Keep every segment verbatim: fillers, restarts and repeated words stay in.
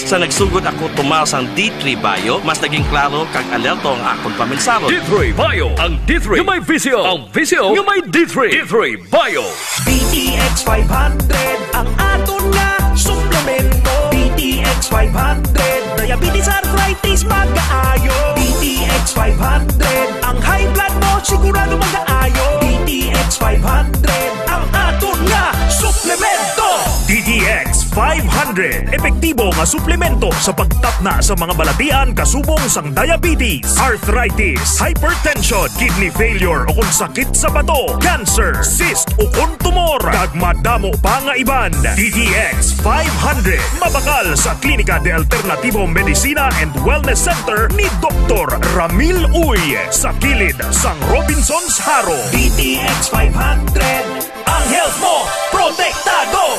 Sa nagsugod ako tumar sang D three Bio, mas naging klaro kag alerto ang akon pamensaron. D three Bio, ang D three nga may visyo, ang visyo nga may D three. D three Bio. D T X five hundred, ang aton nga suplemento. D T X five hundred, diabetes, arthritis, magaayo. D T X five hundred, ang high blood mo sigurado magaayo. D T X five hundred, ang aton nga suplemento. D T X five hundred, epektibo nga suplemento sa pagtapna sa mga balatian kasubong sang diabetes, arthritis, hypertension, kidney failure, o kung sakit sa bato, cancer, cyst, o kung tumor, kag madamo pa nga iban. D T X five hundred, mabakal sa Klinika de Alternativo Medicina and Wellness Center ni Doktor Ramil Uy, sa kilid sang Robinsons Jaro. D T X five hundred, ang health mo protektado.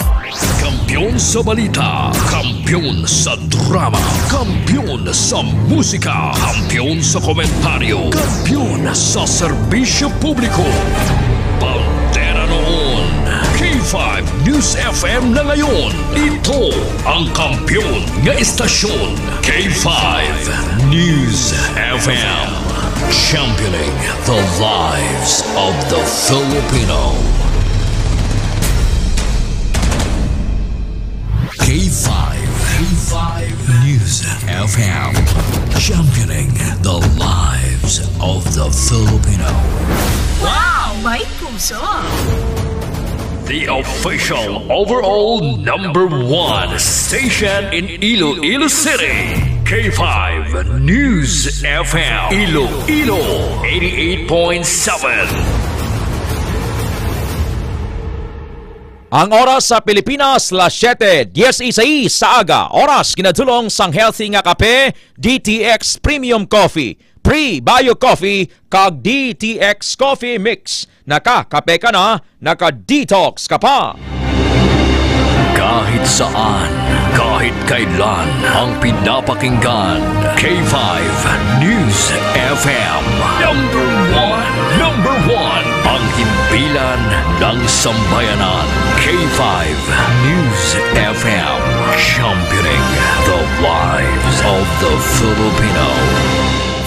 Kampiyon sa balita, kampiyon sa drama, kampiyon sa musika, kampiyon sa komentaryo, kampiyon sa serbisyo publiko. Bandera noon, K five News F M na ngayon. Ito ang kampiyon nga istasyon, K five News F M. Championing the lives of the Filipino. K five, K five News F M. Championing the lives of the Filipino. Wow! May puso! The official overall number one station in Iloilo City, K five News F M, Iloilo, eighty-eight point seven. Ang oras sa Pilipinas, las siete dieciséis sa aga. Oras ginadulong sang healthy nga kape, D T X Premium Coffee, Pre-Bio Coffee, kag D T X Coffee Mix. Nakakape ka na, naka-detox ka pa. Kahit saan, kahit kailan, ang pinapakinggan, K five News F M. Number one, number one, ang himpilan ng sambayanan, K five News F M. Championing the lives of the Filipino.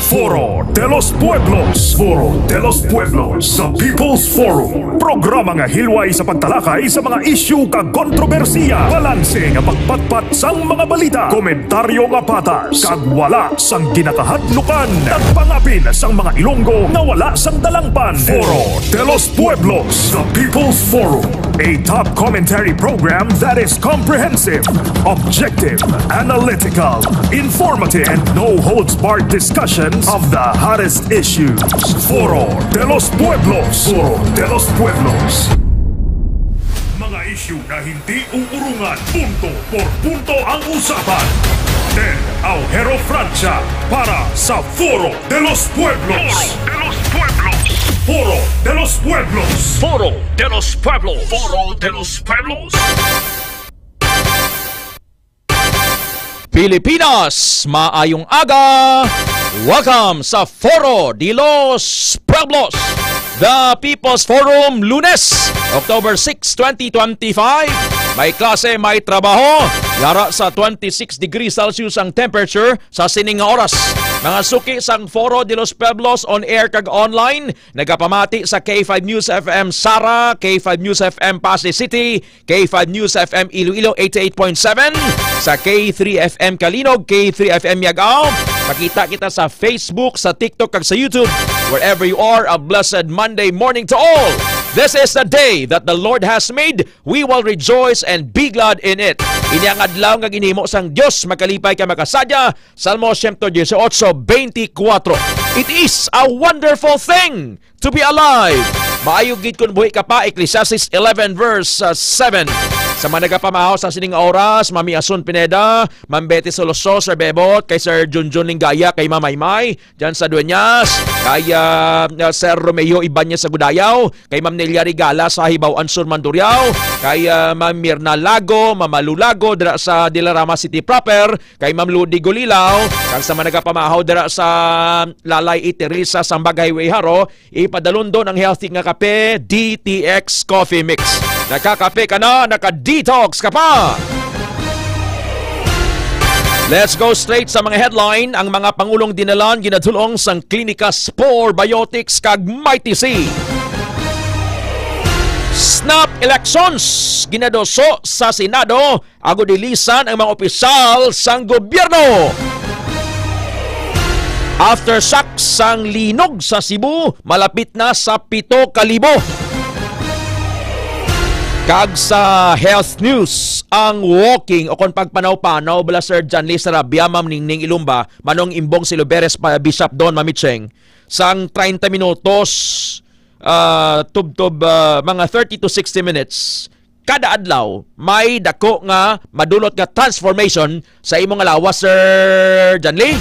Foro de los Pueblos. Foro de los Pueblos, the People's Forum. Programa nga hilway sa pagtalakay sa mga isyu kag kontrobersiya. Balanse nga pagpatpat sang mga balita. Komentaryo nga patas kag wala sang ginakahadlukan. Nagpangapin sang mga Ilonggo nga wala sang dalangpan. Foro de los Pueblos, the People's Forum. A top commentary program that is comprehensive, objective, analytical, informative, and no holds barred discussions of the hottest issues. Foro de los Pueblos. Foro de los Pueblos. Mga isyu na hindi uurungan, punto por punto ang usapan. Ted Aujero Francia para sa Foro de los Pueblos. Foro de los Pueblos. Foro de los Pueblos. Foro de los Pueblos. Foro de los Pueblos. Pilipinas, maayong aga! Welcome sa Foro de los Pueblos, the People's Forum, Lunes, October six, twenty twenty-five. May klase, may trabaho. Yara sa twenty-six degrees Celsius ang temperature sa sining nga oras. Mga suki sang Foro de los Pueblos on air kag online, nagapamati sa K five News F M Sara, K five News F M Passi City, K five News F M Iloilo eighty-eight point seven, sa K three F M Calinog, K three F M Miagao. Makita kita sa Facebook, sa TikTok, kag sa YouTube. Wherever you are, a blessed Monday morning to all. This is the day that the Lord has made. We will rejoice and be glad in it. Ini ang adlaw nga ginhimo sang Dios, makalipay kag makasadya. Salmo one eighteen, twenty-four. It is a wonderful thing to be alive. Maayo gid kun buhi ka pa, Ecclesiastes eleven verse, uh, seven. Sa mga nagapamahaw sa sining oras, Mami Asun Pineda, Ma'am Betty Soloso, Sir Bebot, kay Sir Junjun Linggaya, kay Ma'am Maymay, dyan sa Dueñas, kay, uh, uh, Sir Romeo Ibanez sa Gudayaw, kay Ma'am Nelia Regala sa Hibaw-an Sur Mandurriao, kay, uh, Ma'am Mirna Lago, Ma'am Malu Lago, dira sa Dilarama City proper, kay Ma'am Ludi Gulilaw, kag sa mga nagapamahaw dira sa Lalay Iteresa, Sambag Highway, Jaro, ipadalundon ang healthy nga kape, D T X Coffee Mix. Nakakape ka na, naka-detox ka pa! Let's go straight sa mga headline. Ang mga pangulong dinalan ginadulong sang Klinika Spore Biotics kag Mighty C. Snap elections ginaduso sa Senado, agud ilisan ang mga opisyal sang gobyerno. Aftershock sang linog sa Cebu, malapit na sa pito ka libo. Kag sa health news, ang walking o kon pagpanaw-panaw bala, Sir Janly Sarabia, Ma'am Ningning Ilumba, Manong Imbong Siloberes, pa Bishop Don Mamicheng, sang treinta minutos, ah, tubtob, ah, mga thirty to sixty minutes, kada adlaw, may dako nga madulot nga transformation sa imo nga lawas, Sir Janly.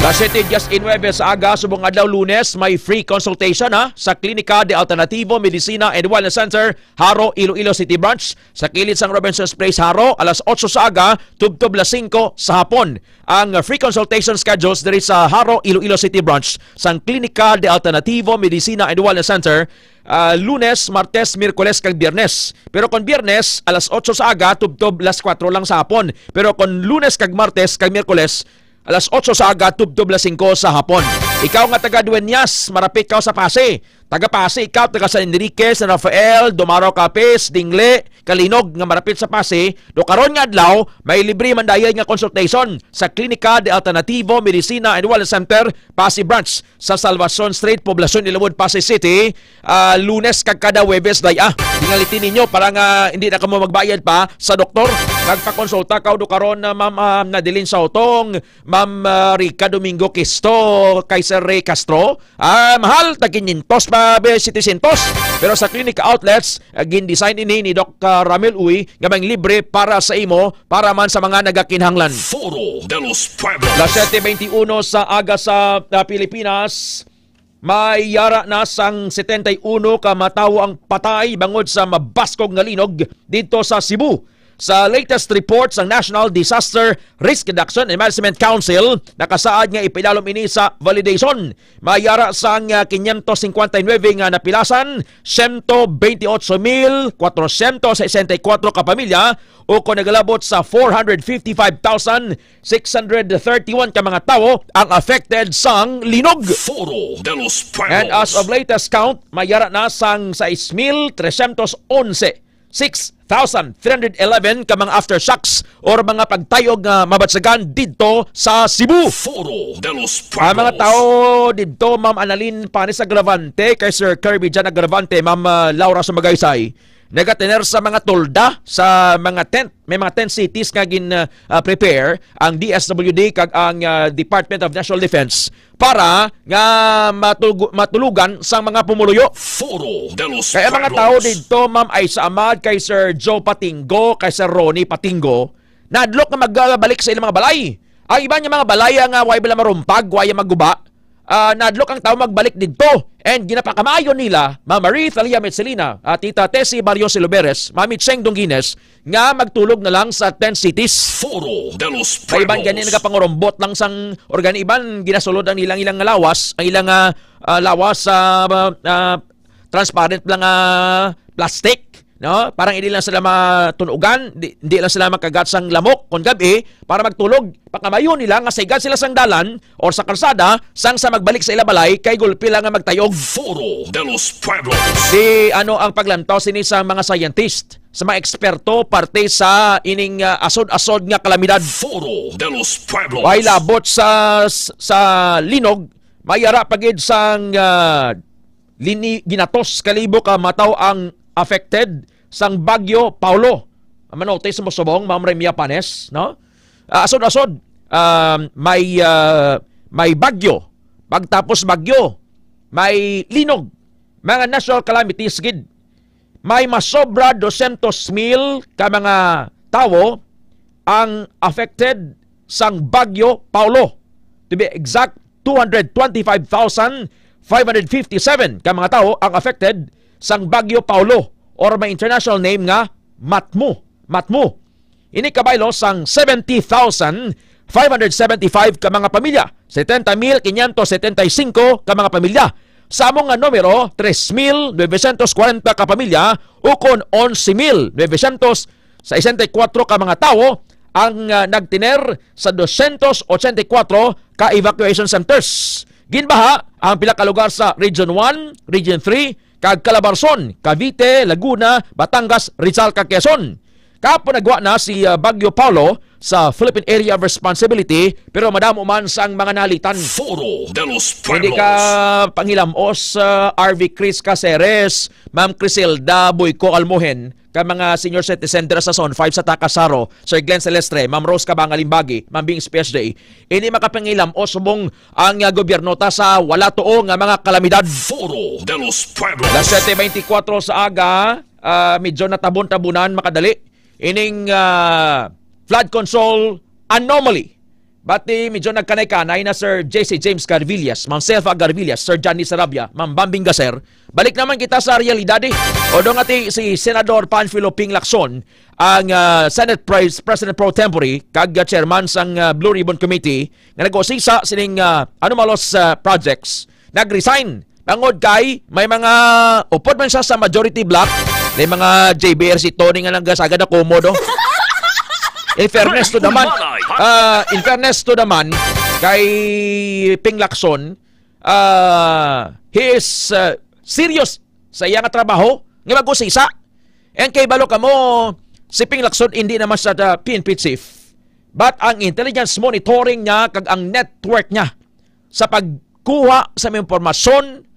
Alas siyete diecinuebe sa aga, subong adlaw Lunes, may free consultation, ha, sa Klinika de Alternativo Medicina and Wellness Center, Jaro, Iloilo City Branch, sa kilid sang Robinsons Place, Jaro, alas otso sa aga tubtob alas singko sa hapon. Ang free consultation schedules diri sa Jaro, Iloilo City Branch sang Klinika de Alternativo Medicina and Wellness Center, ah, Lunes, Martes, Miyerkules, kag Biyernes. Pero kon Biyernes, alas otso sa aga tubtob alas kuwatro lang sa hapon. Pero kon Lunes kag Martes kag Miyerkules, alas otso sa aga tubtob alas singko sa hapon. Ikaw nga taga Dueñas, marapit ka sa Passi. Taga Passi ikaw, taga San Enrique, San Rafael, Dumarao, Capiz, Dingle, Calinog nga marapit sa Passi, do karon nga adlaw may libre man dayon nga consultation sa Klinika de Alternativo Medicina and Wellness Center, Passi Branch, sa Salvacion Street, Poblacion Ilawod, Passi City, ah, Lunes kag kada Huwebes day, ah. Tingaliti ninyo para nga hindi na kamo magbayad pa sa doktor. Nagpakonsulta ka do karon na Ma'am, ah, Nadeline Sautong, Ma'am, ah, Rica Domingo Kisto, kay Sir Ray Castro. Ah, mahal, tag kinyentos pa, be, setecientos. Pero sa Clinic Outlets, ah, gin-design ini ni Doc, ah, Ramil Uy nga may libre para sa imo, para man sa mga nagakinahanglan. Foro de los Pueblos. Las siete veintiuno sa aga sa, ah, Pilipinas, may yara na sang setenta y uno ka mga tawo ang patay bangod sa mabaskog nga linog didto sa Cebu. Sa latest report sang National Disaster Risk Reduction and Management Council, nakasaad nga ipaidalom ini sa validation. May yara sang, ah, quinientos cincuenta y nueve nga napilasan, ciento veintiocho mil cuatrocientos sesenta y cuatro ka pamilya, o kon nagalabot sa four hundred fifty-five thousand six hundred thirty-one ka mga tawo ang affected sang linog. Foro de los Pueblos. And as of latest count, may yara na sang sais mil trescientos onse, six thousand three hundred eleven ka mga aftershocks or mga pagtayog nga mabatyagan didto sa Cebu. Foro de los Pueblos. Ang mga tawo didto, Ma'am Annalyn Panes Agravante, kay Sir Kirby Jan Agravante, Ma'am, ah, Laura Sumagaysay, nagatener sa mga tolda, sa mga tent. May mga tent cities nga gin, ah, ah, prepare ang D S W D kag ang, ah, Department of National Defense para nga matugu-, matulugan sang mga pumuluyo. Foro de los Kaya mga Pueblos. Tao didto, Ma'am Aisa Amad, kay Sir Joe Patingo, kay Sir Ronnie Patingo, nadlok nga magbalik sa ilang mga balay. Ang iban nga mga balay nga way bala marumpag, way maguba, ah, nadlok ang tao magbalik didto. And ginapakamaayo nila, Ma'am Marie Thalia Metzelina, ah, Tita Tessie Barrio Siloberes, Mami Cheng Dongines, nga magtulog na lang sa tent cities. Foro de los Pueblos. May iban gani nagapangurumbot lang sang, or gani iban ginasulod ang ilang, ilang lawas, ang ilang, ah, ah, lawas sa, ah, ah, transparent lang nga plastic, no? Parang hindi lang sila matunugan, di, hindi lang sila makagat sang lamok kon gab-i para magtulog. Pakamayo nila nga saygad sila sang dalan or sa kalsada, sang sa magbalik sa ila balay, kay gulpi lang nga magtayog. Foro de los Pueblos. Di ano ang paglantaw sini sa mga scientist, sa mga eksperto, parte sa ining, ah, asod-asod nga kalamidad. Foro de los Pueblos. Way labot sa, sa linog, may ara pa gid sang, ah, lini-, ginatos ka libo ka mataw ang affected sang Bagyo Paolo. Ang manotis mo subong, Ma'am Remia Panes, no? Ah, asod-asod, ah, may, ah, may bagyo, pagtapos bagyo, may linog, mga natural calamities gid. May masobra dosyentos mil ka mga tawo ang affected sang Bagyo Paolo. To be exact, two hundred twenty-five thousand five hundred fifty-seven ka mga tawo ang affected sang Bagyo Paolo, or may international name nga Matmu. Matmu. Ini kabaylo sang seventy thousand five hundred seventy-five ka mga pamilya, setenta mil quinientos setenta y cinco ka mga pamilya. Sa amo nga numero, tres mil novecientos kwarenta ka pamilya, ukon onse mil novecientos sesenta y kuwatro ka mga tawo ang, ah, nagtener sa dosyentos otsenta y kuwatro ka evacuation centers. Ginbaha ang pila ka lugar sa Region one, Region three, kag Calabarzon, Cavite, Laguna, Batangas, Rizal, kag Quezon. Kahapon nagwa na si, ah, Bagyo Paolo sa Philippine Area of Responsibility, pero madamo man sang mga nalitan. Foro de los Pueblos. Hindi ka panghilamos, ah, R V Chris Caceres, Ma'am Criselda Boyco Almohen, ka mga senior citizen dira sa Zone five sa Tacasaro, Sir Glenn Celestre, Ma'am Rose Cabanga Limbagi, Ma'am Bings P S J. Hindi makapanghilamos subong ang, ah, gobyerno ta sa wala tuo nga mga kalamidad. Foro de los Pueblos. Las siete veinticuatro sa aga, ah, medyo natabon-tabunan makadali ining, ah, flood control anomaly. Bati medyo nagkanay-kanay na Sir J C James Garvillas, Ma'am Selfa Garvillas, Sir Johnny Sarabia, Ma'am Bambing Gaser. Balik naman kita sa realidad, eh. Although nga ti si Senador Panfilo Ping Lacson ang, ah, Senate Pres- President Pro Tempore kag, ah, Chairman sang, ah, Blue Ribbon Committee nga nag-usisa sining, ah, anomalous, ah, projects, nag-resign. Tungod kay may mga upod man siya sa majority bloc, may mga J B R si Tony nga nagkasagad na komodo. In fairness to the man, ah, in fairness to the man, kay Ping Lacson, ah, he is, ah, serious sa iya nga trabaho nga mag-usisa. And kay balo kamo, si Ping Lacson hindi naman siya the P N P chief, but ang intelligence monitoring niya kag ang network niya sa pagkuha sa mga impormasyon,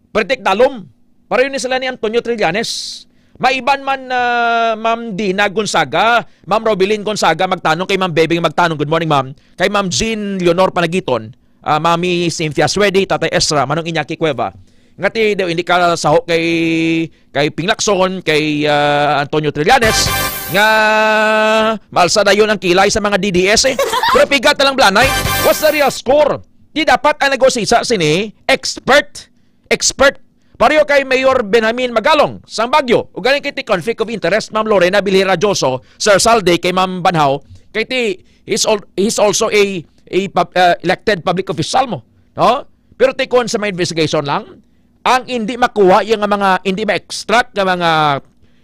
pertik dalom. Pareho ni sila ni Antonio Trillanes. Maiban man, ah, Ma'am Dina Gonzaga, Ma'am Robilin Gonzaga, magtanong kay Ma'am Bebing, magtanong, good morning, ma'am. Kay Ma'am Jean Leonor Panagiton, ah, Mami Cynthia Suede, Tatay Ezra, Manong Iñaki Cueva. Nga ti daw hindi ka saho kay, kay Ping Lacson, kay, ah, Antonio Trillanes, nga maalsa dayon ang kilay sa mga D D S, eh. Pero pigat na lang, Blanay. What's the real score? Di dapat ang nag-usisa sini expert, expert. Pareho kay Mayor Benjamin Magalong sang Baguio. Ug galing kay ti conflict of interest, Ma'am Lorena Bilhera Joso, Sir Salde kay Ma'am Banhaw, kay ti he's, al- he's also a, a pub- uh, elected public official mo, no? Pero tikon sa mga investigation lang, ang hindi makuha yung mga, hindi ma-extract nga mga,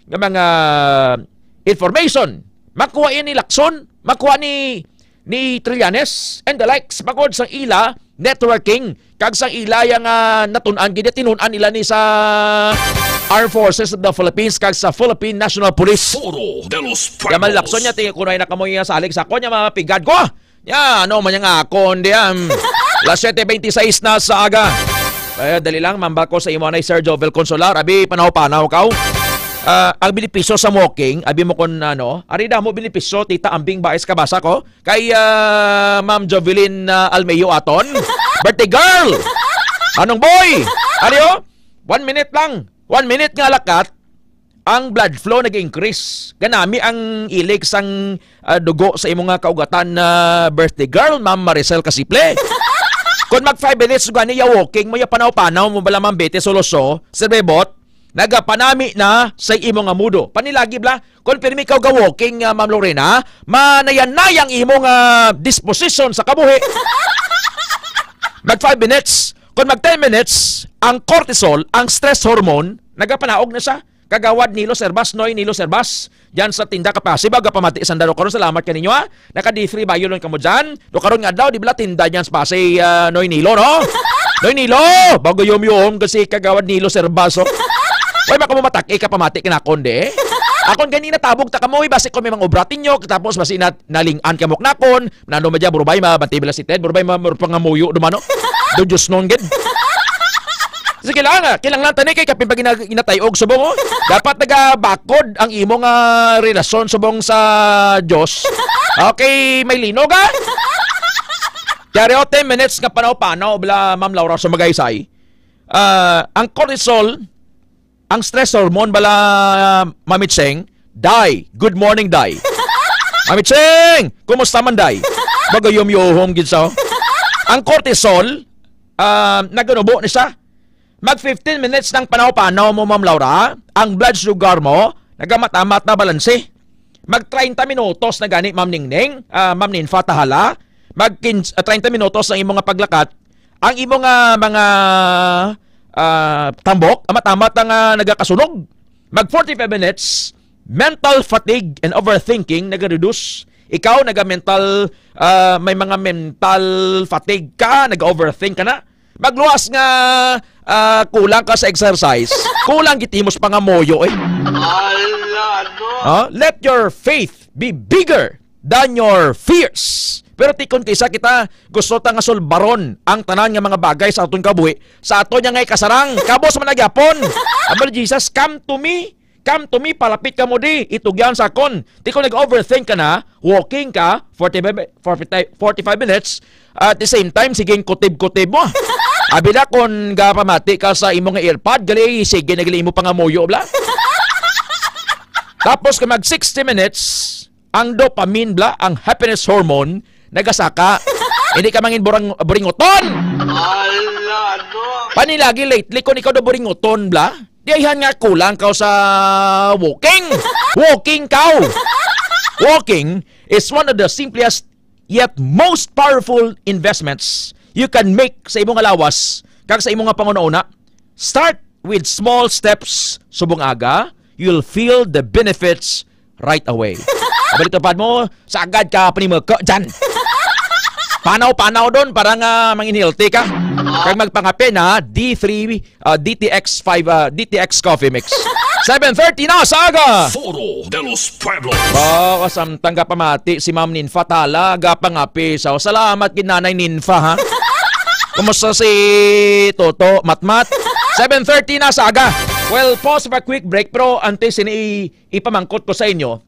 nga mga information, makuha yan ni Lacson, makuha ni ni Trillanes and the likes, bangod sang ila networking kag sang ila yang, ah, natun-an, gid tinun-an nila ni sa Armed Forces of the Philippines kag sa Philippine National Police. Foro de los Pueblos. Kaya man, Lacson, niya, tingin ko na yung nakamoy nga salig sa ako niya, mga pigad ko. Ya, ano man yung akon diyan? Las siete veintiséis na sa aga. Eh, dali lang, mamba ko sa imo anay, Sir Jovel Consolar. Abi, panaw-panaw kaw. Ah, ang benepisyo sa walking, abi mo kon ano, ari damo benepisyo, Tita Ambing Baez, kabasa ko. Kay, ah, Ma'am Jovelyn, ah, Almeo aton. Birthday girl! Manong Boy! Ari, oh, one minute lang. One minute nga lakat, ang blood flow nag-increase. Ganami ang ilig sang, ah, dugo sa imo nga kaugatan na birthday girl, Ma'am Maricel Casiple. Kung mag five minutes gani ya walking mo, ya panaw-panaw mo bala, Ma'am Betty Soloso, Sir Bebot, nagapanami na sa imo nga mudo. Panilagi bala, kung pirmi ikaw ga walking, ah, Ma'am Lorena, manayan-nay ang imo nga disposition sa kabuhi. Mag five minutes, kung mag ten minutes, ang cortisol, ang stress hormone, nagapanaog na siya. Kagawad Nilo Servas, Noy Nilo Servas, diyan sa tinda ka Pasig, baga pamati sa Andaro karon. Salamat kaninyo, ha. Naka-D three Bayulon kamo diyan. Do karon nga adlaw, di bala tinda diyan sa Pasig, ah, Noy Nilo, no? Noy Nilo, bago yum-yum kasi kagawad Nilo Servas, oh. Why ba kamo matak-, ikapamati kinakon, de? Akon ganina tabog ta kamo, eh, basi ko may mga obra tinyo, tapos basi na, nalingan kamo knakon, nano madya, burubay, ma, banti bala si Ted, burubay, ma, mur-, pangamuyo, dumano. Do Diyos nun, gid. Sige lang, ah. Kinahanglan tani kay kapin pa gina-, ginatay og subong, oh. Dapat nagabakod ang imo nga relasyon subong sa Dios. Okay, may linog, ah. Kaya reo, ten minutes nga panaw-panaw, bala, Ma'am Laura, sa Magaysay. Ah, ang cortisol, ang stress hormone, bala, Mami Cheng, Day, good morning, Day. Mami Cheng, kumusta man, Day? Bagayom-yohom gid sa. Ang cortisol, ah, naganubo ni sa Mag fifteen minutes ng panaw-panaw mo, Ma'am Laura, ang blood sugar mo, nagamamat na balanse. Mag treinta minutos na gani, Ma'am Ningning, ah, Ma'am Ninfa Tahala, mag quince, ah, treinta minutos ang imo nga paglakat, ang imo nga mga, ah, tambok, amat-amat na nga nagakasunog. Mag forty-five minutes, mental fatigue and overthinking nagareduce. Ikaw, naga-mental, ah, may mga mental fatigue ka, nag-overthink ka na. Magluwas nga, ah, kulang ka sa exercise, kulang gid mo sa pangamuyo, eh. Ala, no? Ah, let your faith be bigger than your fears. Pero ti kon kaysa kita, gusto ta nga sulbaron ang tanan nga mga bagay sa aton kabuhi, sa aton nga ikasarang. Kabos man na gyapon. Amo ni Jesus, "Come to me. Come to me, palapit kamo di, itugyan sa akon." Ti kon nag-overthink ka na, walking ka, forty-five, forty-five minutes, at the same time, sige, kutib-kutib mo. Abi na, kung gapamati ka sa imo nga earpod, gali, sige na gali imo pangamuyo, bla. Tapos, kung mag sixty minutes, ang dopamine, bla, ang happiness hormone, nagasaka. Hindi ka mangin burang, buringoton. Ala, no? Panilagi lately, kung ikaw daw buringoton, bla, diayhan nga kulang ka sa walking. Walking ka. Walking is one of the simplest yet most powerful investments you can make sa imong lawas kag sa imong panghunahuna. Start with small steps, subong aga, you'll feel the benefits right away. Abali, tupad mo, sagad ka panimako dyan. Panaw-panaw doon para nga mangin healthy ka. Kag magpangape na D three, ah, D T X five, ah, D T X Coffee Mix. Seven thirty na sa aga. Foro de los Pueblos. Ba, kasamtang gapamati si Ma'am Ninfa Tala, gapangape sa. Salamat gid, Nanay Ninfa, ha? Kumusta si Toto Matmat? Seven thirty na sa aga. Well, pause for a quick break, pero antes ini i-, ipamangkot ko sa inyo,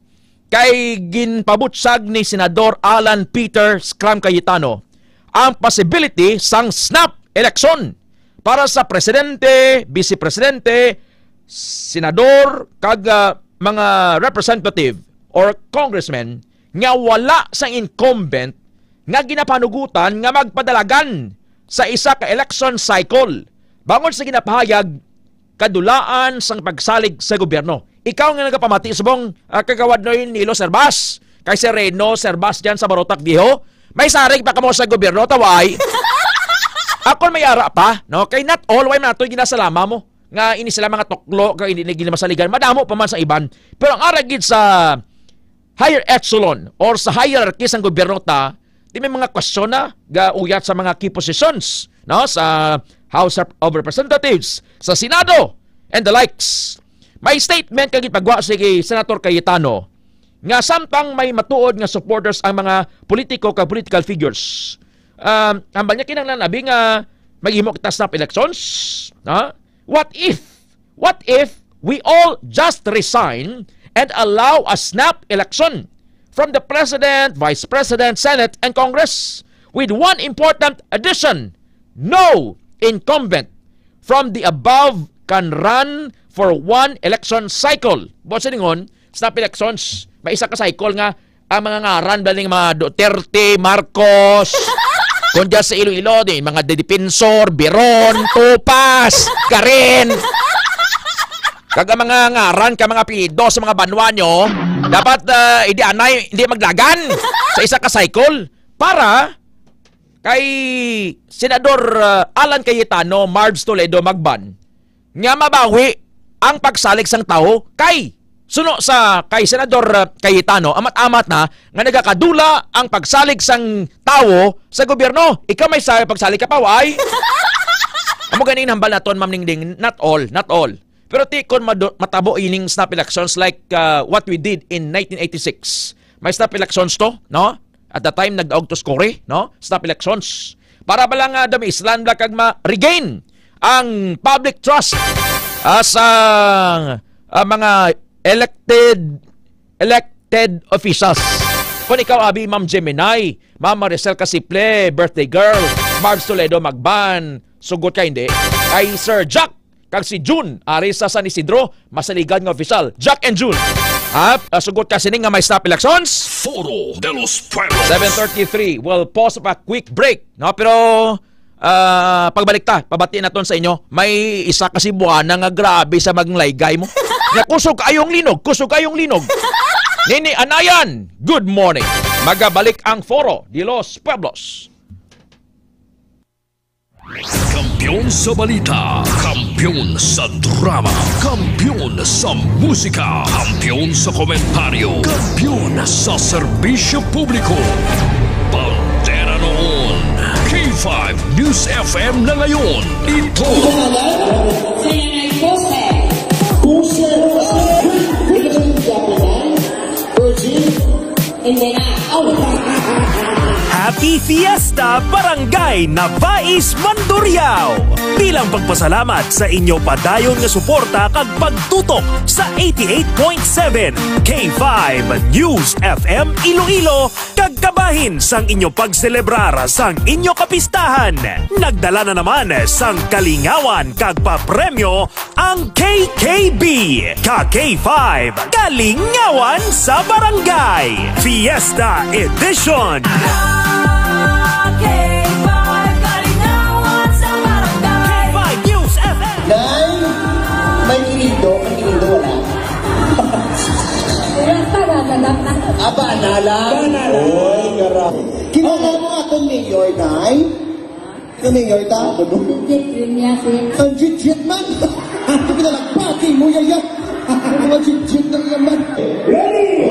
kay ginpabutyag ni Senador Alan Peter Scram Cayetano ang possibility sang snap election para sa presidente, vice presidente, senador, kag, ah, mga representative or congressmen nga wala sang incumbent nga ginapanugutan nga magpadalagan sa isa ka election cycle, bangod sa ginapahayag kadulaan sang pagsalig sa gobyerno. Ikaw nga nagapamati subong, ah, Kagawad Noy Nilo Servas, kay si Reno Servas dyan sa Barotac Viejo, may sarig pa kamo sa gobyerno, taway. Ako may ara pa, no? Kay not all, way man nato ginasalama mo nga ini sila mga tuklo, kay hindi na ginamasaligan. Madamo pa man sa iban. Pero ang ara gid sa higher echelon or sa hierarchy sang gobyerno ta, di may mga kwestiyon na gauyat sa mga key positions, no, sa House of Representatives, sa Senado, and the likes. May statement nga gipagwa si Senator Cayetano nga samtang may matuod nga supporters ang mga politiko kag political figures, um, hambal niya kinahanglan abi nga maghimo kita snap elections, no? What if What if we all just resign and allow a snap election from the president, vice president, Senate, and Congress, with one important addition: no incumbent from the above can run for one election cycle. Buot silingon, snap elections, may isa ka cycle nga ang mga ngaran ba ning mga Duterte, Marcos, kung dyan sa Iloilo, di, mga Defensor, Biron, Tupas, Karen. Kag ang mga ngaran ka mga apelyido sa mga banwa nyo, dapat, ah, hindi anay, hindi maglagan sa isa ka cycle para kay Senador, ah, Alan Cayetano, Marv's Toledo, Magban, nga mabawi ang pagsalig sang tawo kay suno sa kay Senador, uh, Cayetano, amat-amat na nga nagakadula ang pagsalig sang tawo sa gobyerno. Ikaw may sa pagsalig ka pa, ay? Amo ganing hambal naton, Ma'am Ningning, not all, not all. Pero ti kon madu-, matabo ining snap elections like, uh, what we did in nineteen eighty-six. May snap elections to, no? At the time, nagdaog to sa Cory, no? Snap elections. Para ba lang, ah, damislan ba kag ma-regain ang public trust, ah, sa, ah, mga elected, elected officials. Kung ikaw, abi, Ma'am Gemini, Ma'am Maricel Casiple, birthday girl, Marv Toledo Magban, sugot ka, hindi? Kay Sir Jack, kag si June, ari sa San Isidro, masaligan nga opisyal. Jack and June. Ha? Ah, sugot ka sini nga may snap elections? Foro de los Pueblos. Seven thirty-three. We'll pause pa quick break, no? Pero, ah, pagbalik ta, pabati naton sa inyo. May isa ka Cebuana nga grabe sa maglaygay mo. Nga kusog kayong linog, kusog kayong linog. Nini Anayan, good morning. Magabalik ang Foro de los Pueblos. Kampiyon sa balita, kampiyon sa drama, kampiyon sa musika, kampiyon sa komentaryo, kampiyon sa serbisyo publiko. Bandera noon, K five News F M na ngayon. Ito. Sa yan ay pose. Pose. Virgin. Hindi na. Oh. Happy Fiesta, Barangay Navais, Mandurriao! Bilang pagpasalamat sa inyo padayon nga suporta kag pagtutok sa eighty-eight point seven K five News F M Iloilo, kag kabahin sang inyo pagselebrar sang inyo kapistahan, nagdala na naman sang kalingawan kag papremyo ang K K B, ka K five, Kalingawan sa Barangay, Fiesta Edition. Ka K five, Kalingawan sa Barangay. K five News F M. Nay, may kinindo, may kinindo, wala. Wala pa, gaganap na. Ah, banala. Banala. Oy, grabe. Kilala mo akong mayor, Nay? Ano yung ta? Legit rin niya, sir. Ang legit man! Ito pinalagbati mo, yaya! Ang legit na yaman! Ready?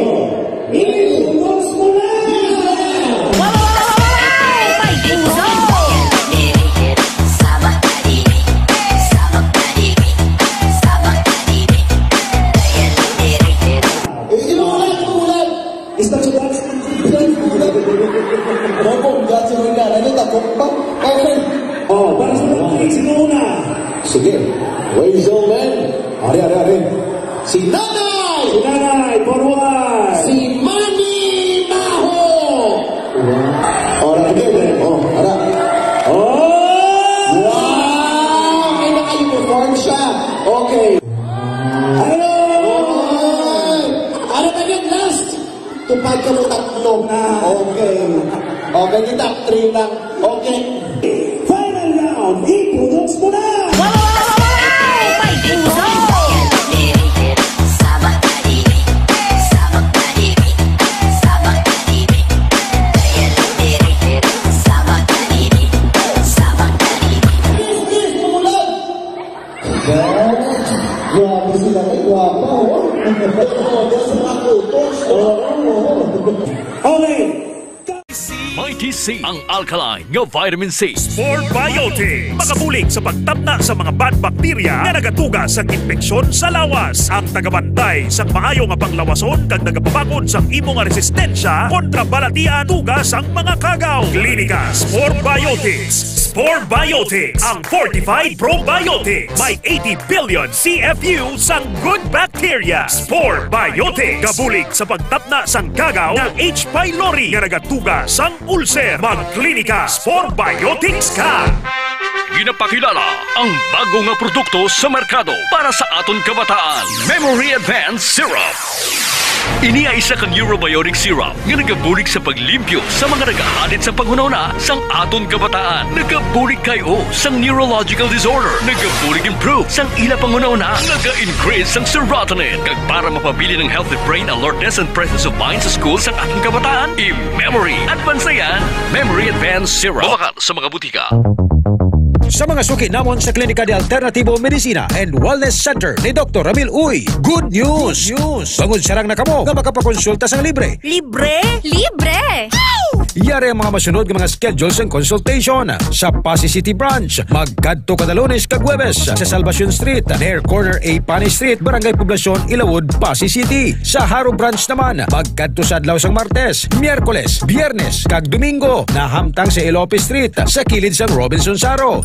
Ready? Once more! Eh, inuulan, inuulan! Isda sa dance. Bobo, ang dance mo nga. Ano, takot pa? Okay. Oh, para sa mga kids, sino una? Sige. Ladies and gentlemen. Ari, ari, ari. Si Nanay! Si Nanay, forward! Si Manny Maho! Ora, okay, okay. Oh, ara. Oh! Wow! Kaya naka-uniform siya. Okay. Hello! Oy! Ano tayo last? Tupad ka mo tatlo. Na. Okay. Okay, kita three lang. Okay. Final round, ipudot mo na! Yes, yes, tumulan! Grabe sila, ay, gwapa, oh. Grabe sa mga kutos, oh. Okay. Mighty C, ang alkaline nga vitamin C. Spore Biotics, makabulig sa pagtapna sa mga bad bacteria nga nagatuga sa impeksyon sa lawas. Ang tagabantay sang maayo nga panglawason kag nagapabakod sang imo nga resistensya kontra balatian tuga sang mga kagaw. Klinika Spore Biotics. Spore Biotics, ang fortified probiotics. May eighty billion C F U sang good bacteria. Spore Biotics, kabulig sa pagtapna sang kagaw nga H. pylori nga nagatuga sang ulcer. Magklinika Spore Biotics ka. Ginapakilala ang bago nga produkto sa merkado para sa aton kabataan, Memory Advance Syrup. Ini ay isa ka neurobiotic syrup nga nagabulig sa paglimpyo sa mga nagahalin sa panghunahuna sang aton kabataan. Nagabulig kay o sang neurological disorder. Nagabulig improve sang ila panghunahuna. Naga-increase sang serotonin. Kag para mapabilin ang healthy brain alertness and presence of mind sa school sang aton kabataan, i-memory. Advance na yan. Memory Advance Syrup. Mabakal sa mga butika. Sa mga suki namon sa Klinika de Alternativo Medicina and Wellness Center ni Doktor Ramil Uy, good news! Good news! Bangod sarang na kamo nga makapakonsulta sang libre. Libre? Libre! Yari ang mga masunod nga mga schedule sang consultation. Sa Passi City Branch, magkadto kada Lunes kag Huwebes sa Salvacion Street, near corner A Pani Street, Barangay Poblacion, Ilawod, Passi City. Sa Jaro Branch naman, magkadto sa adlaw sang Martes, Miyerkules, Biyernes, kag Domingo, nahamtang sa Elope Street, sa kilid sang Robinson Jaro.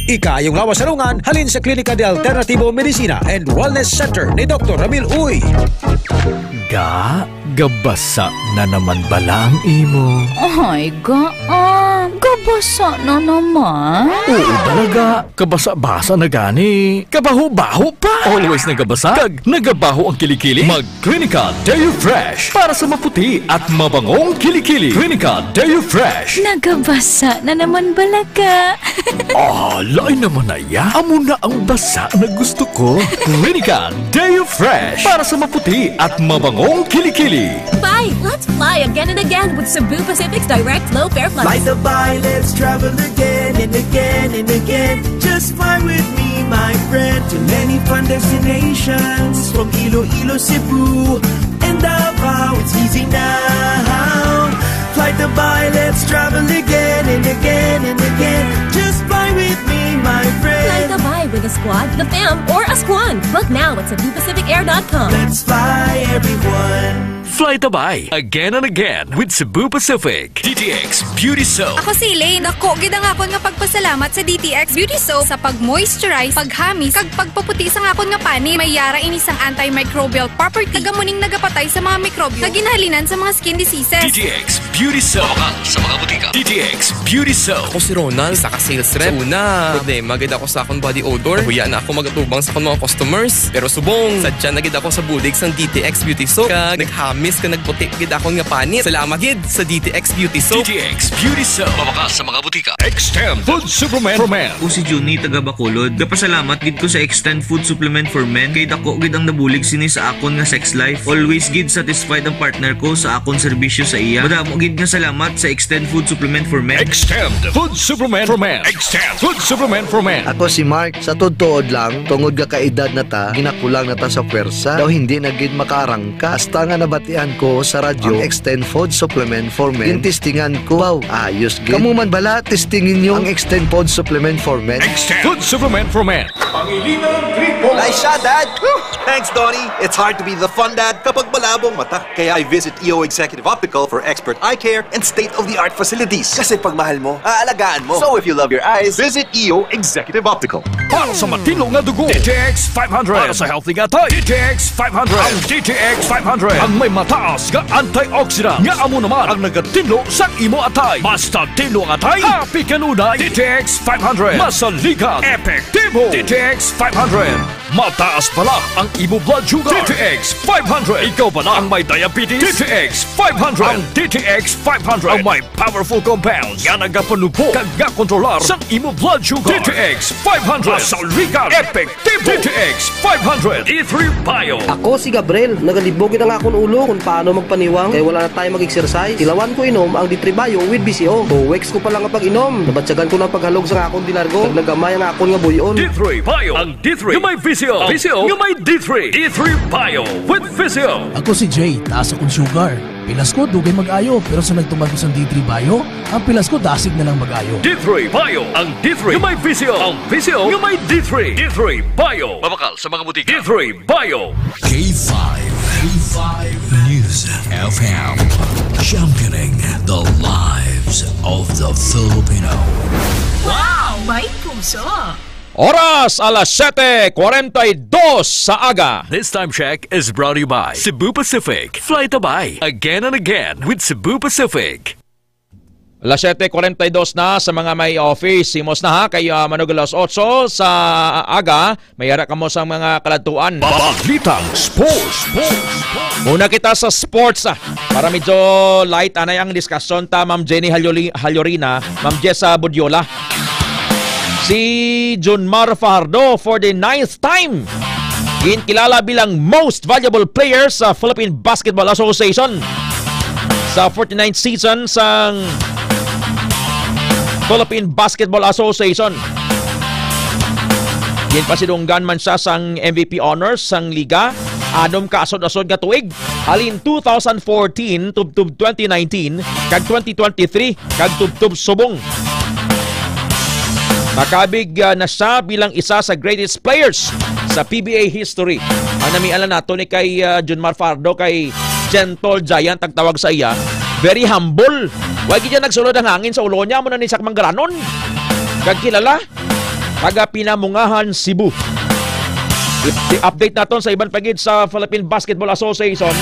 Ikaayong lawas sa lungan halin sa Klinika de Alternativo Medicina and Wellness Center ni Doktor Ramil Uy. Ga, gabasa na naman bala ang imo? Ay, ga, ah, gabasa na naman. Oo, talaga. Kabasa-basa na gani. Kabaho-baho pa. Always nagabasa. Kag nagabaho ang kilikili. Mag Clinica Deo Fresh para sa maputi at mabangong kilikili. Clinica Deo Fresh. Nagabasa na naman bala ka. Ah, lain naman na ya. Amo na ang basa na gusto ko. Clinica Deo Fresh para sa maputi at mabangong kilikili. Let's fly again and again with Cebu Pacific's direct low fare flights. Fly Dubai, let's travel again and again and again. Just fly with me, my friend, to many fun destinations. From Iloilo, Cebu, and Davao, it's easy now. Fly Dubai, let's travel again and again and again. Just fly with me, my friend. Fly Dubai with a squad, the fam, or a squad. Book now at cebu pacific air dot com. Let's fly, everyone. Fly Dubai, again and again with Cebu Pacific. D T X Beauty Soap. Ako si Elaine. Dako gid ang akon nga pagpasalamat sa D T X Beauty Soap sa pag-moisturize, paghamis, kag pagpaputi sang akon nga panit. May yara ini sang antimicrobial property, kag amo ning nagapatay sa mga mikrobyo nga ginahalinan sa mga skin diseases. D T X Beauty Soap. Mabakal sa mga butika. D T X Beauty Soap. Ako si Ronald, isa ka sales rep. Sa una, problema gid ako sa akong body odor. Nahuya na ako mag-atubang sa akong mga customers. Pero subong, sadya na gid ako sa bulig sang D T X Beauty Soap. Kag naghamis, kag nagputi gid akon nga panit. Salamat gid sa D T X Beauty Soap. D T X Beauty Soap. Mabakal sa mga butika. Extend Food Supplement for Men. Ako si Junie, taga Bacolod. Gapasalamat gid ko sa Extend Food Supplement for Men kay dako gid ang nabulig sini sa akon nga sex life. Always gid satisfied ang partner ko sa akon serbisyo sa iya. Madamo gid nga salamat sa Extend Food Supplement for Men. Extend Food Supplement for Men. Extend Food Supplement for Men. Ako si Mark. Sa tuod-tuod lang, tungod nga kaedad na ta, ginakulang na ta sa pwersa. Daw hindi na gid makaarangka. Hasta nga nabatian ko sa radyo ang Extend Food Supplement for Men. Gintistingan ko. Wow, ayos gid. Kamo man bala, testingin nyo ang Extend Food Supplement for Men. Extend Food Supplement for Men. Pangilinan Triple. Nice shot, Dad! Thanks, Donnie. It's hard to be the fun dad kapag malabo ang mata. Kaya I visit E O Executive Optical for expert eye care and state-of-the-art facilities. Kasi pag mahal mo, aalagaan mo. So if you love your eyes, visit E O Executive Optical. Para sa matinlo nga dugo, D T X five hundred. Para sa healthy nga atay, D T X five hundred. Ang D T X five hundred ang may mataas nga antioxidant nga amo naman ang nagatinlo sa imo atay. Basta tinlo ang atay, happy kanunay. D T X five hundred. Masaligan, epektibo. D T X five hundred. Mataas bala ang imo blood sugar. D T X five hundred. Ikaw bala ang may diabetes? D T X five hundred. Ang D T X five hundred ang may powerful compounds nga nagapanubo kag nga kontrolar sang imo blood sugar. D T X five hundred. Masaligan, epektibo. D T X five hundred. D three Bio. Ako si Gabriel. Nagalibog gid ang akon ulo kung paano magpaniwang kay wala na tayo mag-exercise. Tilawan ko inom ang D three Bio with V C O. Two weeks ko pa lang nga pag-inom, nabatyagan ko na ang paghalog sa akon dilargo. Kag nagamay ang akon nga buy-on. D three Bio. Ang D three nga may V C O. V C O nga may D three. D three Bio with V C O. Ako si Jay, taas akong sugar. Pilas ko, dugay mag-ayo, pero sa nagtuman ko sang D three Bio, ang pilas ko dasig na lang mag-ayo. D three Bio. Ang D three nga may V C O. Ang V C O nga may D three. D three Bio. Mabakal sa mga butika. D three Bio. K five, K five News F M, championing the lives of the Filipino. Wow! May puso! Oras, alas siete cuarenta y dos sa aga. This time check is brought to you by Cebu Pacific. Fly Dubai again and again with Cebu Pacific. Alas siete cuarenta y dos na sa mga may office. Himos na ha, kay, ah, manug alas otso sa aga, may ara kamo sa mga kaladtuan. Balitang sports. Muna kita sa sports, ah. Para medyo light, anay ang diskusyon ta, Ma'am Jenny Halyoli-, Halyurina, Ma'am Jessa Budyola. Si Junmar Fajardo for the ninth time ginkilala bilang most valuable player sa Philippine Basketball Association sa forty-ninth season sang Philippine Basketball Association. Ginpasidunggan man siya sang M V P honors sang liga anom ka asod-asod nga tuig, halin two thousand fourteen tubtob twenty nineteen kag twenty twenty-three kag tubtob subong. Makabig, ah, na siya bilang isa sa greatest players sa P B A history. Ang namialan nato ni kay, ah, Junmar Fajardo kay Gentle Giant ang tawag sa iya. Very humble. Wa gid siya nagsulod ang hangin sa ulo niya, amo na ni siya manggaranon. Kag kilala, taga Pinamungahan, Cebu. I-, i-update naton sa iban pa gid sa Philippine Basketball Association.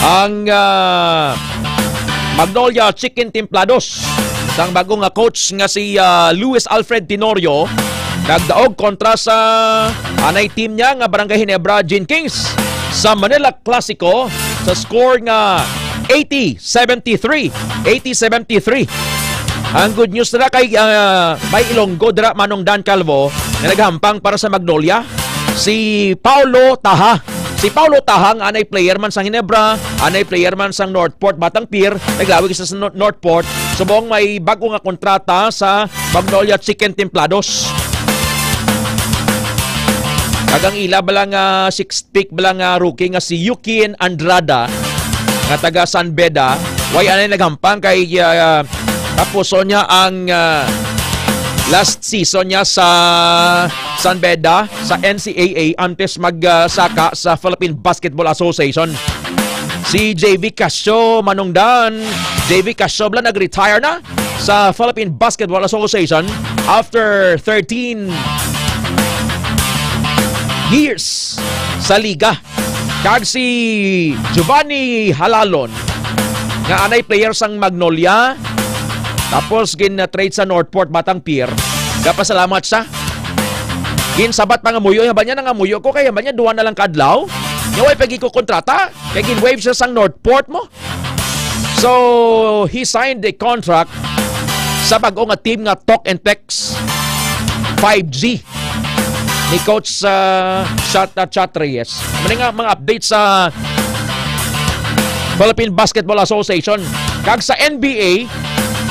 Ang, ah, Magnolia Chicken Templados sang bago nga coach nga si, ah, Luis Alfred Tenorio nagdaog kontra sa anay team niya nga Barangay Ginebra Gin Kings sa Manila Clasico sa score nga eighty seventy-three. Eighty seventy-three. Ang good news na kay, ah, may Ilonggo dira, Manong Dan Calvo, nga naghampang para sa Magnolia, si Paulo Taha. Si Paulo Tahang, anay player man sang Ginebra, anay player man sang Northport, Batang Pier, naglawig sa Nor-, Northport, subong may bag-o nga kontrata sa Magnolia Chicken Templados. Kag ang ila bala nga six pick bala nga rookie nga si Yukin Andrada nga taga San Beda, way anay naghampang kay, ah, tapuson niya ang, ah, last season niya sa San Beda sa N C A A antes mag, ah, saka sa Philippine Basketball Association. Si J V Casio, Manong Dan, J V Casio bala nag-retire na sa Philippine Basketball Association after thirteen years sa liga. Kag si Giovanni Halalon, nga anay player sang Magnolia, tapos gin-trade sa Northport, Batang Pier, gapasalamat siya. Ginsabat pa nga muyo, haba niya nangamuyo ko, kay haba niya duha na lang ka adlaw. Nya way pa gid ko kontrata, kay gin-waive siya sang Northport mo. So, he signed a contract sa bag-o nga team nga Talk and Text five G ni Coach, ah, Chat, ah, Chat Reyes. Mali nga mga updates sa Philippine Basketball Association. Kag sa N B A,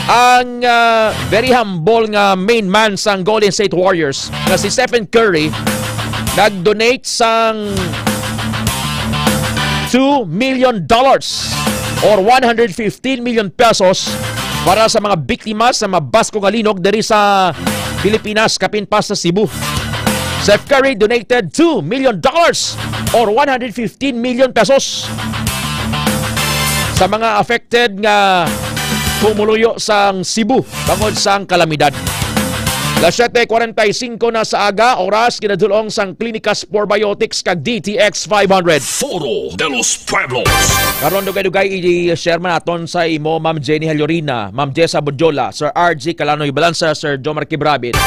ang, ah, very humble nga main man sang Golden State Warriors nga si Stephen Curry nag-donate sang two million dollars or one hundred fifteen million pesos para sa mga biktima sa mabaskog nga linog diri sa Pilipinas, kapin pa sa Cebu. Steph Curry donated two million dollars or one hundred fifteen million pesos sa mga affected nga pumuluyo sang Cebu bangod sang kalamidad. Las siete cuarenta y cinco na sa aga, oras, ginadulong sang Clinicas Probiotics kag D T X five hundred. Foro de los Pueblos. Karon, dugay-dugay, i-share man naton sa imo, Ma'am Jenny Halyorina, Ma'am Jessa Bodjola, Sir R G Kalanoy Balansa, Sir Jomar Kibrabit,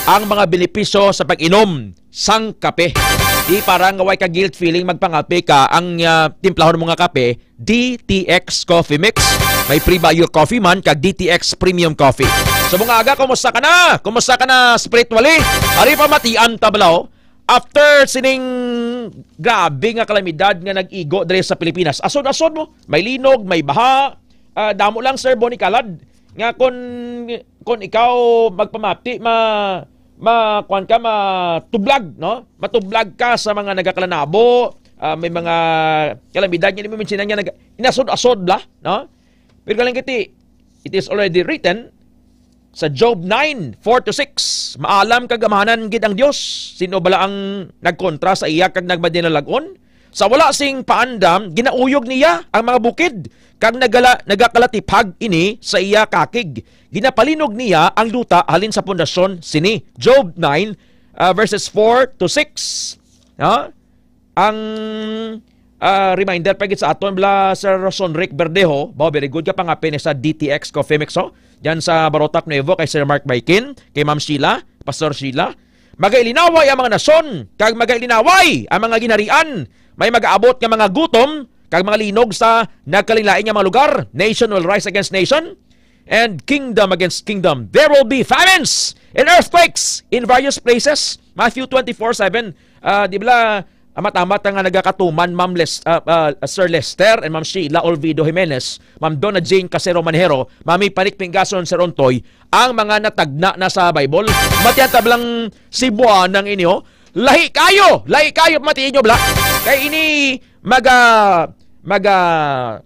ang mga benepisyo sa pag-inom sang kape. Di para nga way ka guilt feeling magpangape ka, ang, ah, timplahon mo nga kape, D T X Coffee Mix. May Pre-Bio Coffee man kag D T X Premium Coffee. So, mga aga, kumusta ka na? Kumusta ka na spiritually? Ari pa matian ta bala, oh. After sining grabe nga kalamidad nga nag-igo diri sa Pilipinas, asod-asod mo, may linog, may baha, ah, damo lang, Sir Bonnie Kalad, nga kon, kon ikaw magpamati, ma-, ma-, kuwan ka, matublag, no? Matublag ka sa mga nagakalanabo, ah, may mga kalamidad nga di mo mensiyonan nga nag-, inasod-asod bala, no? Pero galing kiti, it is already written sa Job nine, four to six, "Maalam kag gamhanan gid ang Dios. Sino bala ang nagkontra sa iya kag nagmadinalag-on? Sa wala sing paandam, ginauyog niya ang mga bukid, kag nagala-, nagakalatiphag ini sa iya kakig. Ginapalinog niya ang duta halin sa pundasyon sini." Job nine, ah, verses four to six. Ha? Ang, ah, reminder pa gid sa aton, bala, Sir Sonric Verdejo, ba, very good ka pangape ni sa D T X Coffee Mix, oh. Diyan sa Barotac Nuevo kay Sir Mark Baikin, kay Ma'am Sheila, Pastor Sheila. "Magailinaway ang mga nasyon, kag magailinaway ang mga ginharian. May magaabot nga mga gutom, kag mga linog sa nagkalainlain nga mga lugar. Nation will rise against nation, and kingdom against kingdom. There will be famines and earthquakes in various places." Matthew twenty-four seven. Ah, di bala, amat-amat nga nagakatuman, Ma'am Les-, ah, ah, Sir Lester and Ma'am Sheila Olvido Jimenez, Ma'am Donna Jane Casero Manjero, Mami Panik Pingason, Sir Ontoy, ang mga natagna na sa Bible. Matian ta bala ang Cebuanang ini, oh. Lahi kayo! Lahi kayo, pamatii nyo bala. Kay ini maga-, maga-,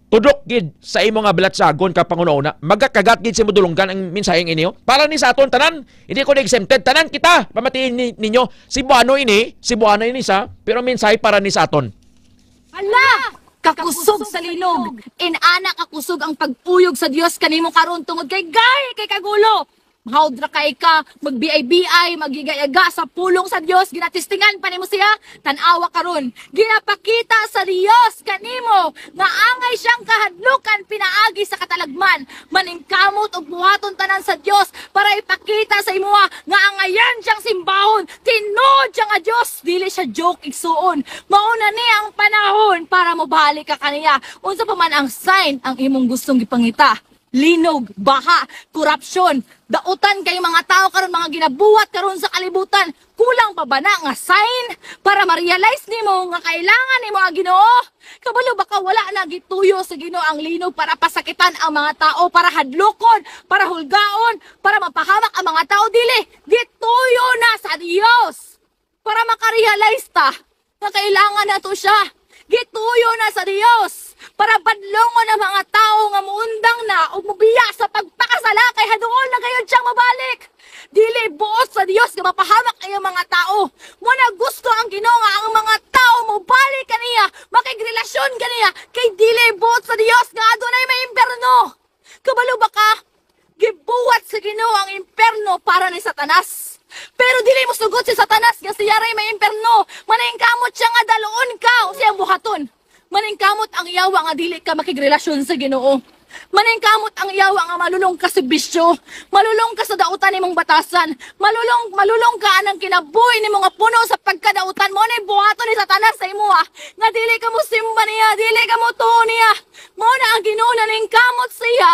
tudok gid sa imo nga balatyagon ka panghunahuna. Magakagat gid sa imo dulonggan ang mensaheng ini, oh. Para ni sa aton tanan, hindi ko na-exempted. Tanan kita, pamatii ni-, ninyo. Cebuano ini, Cebuano ini sa, pero ang mensahe para ni sa aton. Hala! Kakusog sa linog! Inana kakusog ang pag-uyog sa Dios kanimo karon tungod kay gay kay kagulo. Mahawd ra kay ka, magbiay-biay, maghigayaga sa pulong sa Dios, ginatistingan pa nimo siya. Tan-awa karon, ginapakita sa Dios kanimo nga angay siyang kahadlukan pinaagi sa katalagman. Maningkamot ug buhaton tanan sa Dios para ipakita sa imoha nga angayan siyang simbahon. Tinuod siya nga Dios, dili siya joke, igsuon. Mao na ni ang panahon para mobalik ka kaniya. Unsa pa man ang sign ang imong gustong gipangita? Linog, baha, korupsyon, dautan kay mga tawo karon, mga ginabuhat karon sa kalibutan. Kulang pa ba na nga sign para ma-realize nimo nga kailangan nimo ang Ginoo? Kabalo ba ka, wala na gituyo sa Ginoo ang linog para pasakitan ang mga tawo, para hadlokon, para hulgaon, para mapahamak ang mga tawo? Dili, gituyo na sa Dios para makarealize ta nga kailangan nato siya. Gituyo na sa Dios para badlongon ang mga tawo nga muundang na o mubiya sa pagpakasala, kay haduol na gayud siyang mabalik. Dili buot sa Dios nga mapahamak ang iyang mga tawo. Mao na gusto ang Ginoo nga ang mga tawo mobalik kaniya, makigrelasyon kaniya, kay dili buot sa Dios nga adunay may impyerno. Kabalo ba ka? Gibuhat sa Ginoo ang impyerno para ni Satanas. Pero dili mosugot si Satanas nga siya ray may impyerno. Maningkamot siya nga dalon ka o siyang buhaton. Maningkamot ang yawa nga dili ka makigrelasyon sa Ginoo. Maningkamot ang yawa nga malulong ka sa bisyo. Malulong ka sa dautan nimong batasan. Malulong, malulong ka anang kinabuhi nimo nga puno sa pagkadautan. Mao na'y buhaton ni Satanas sa imo, ah, nga dili ka mosimba niya, dili ka motuo niya. Mao na ang Ginoo naningkamot siya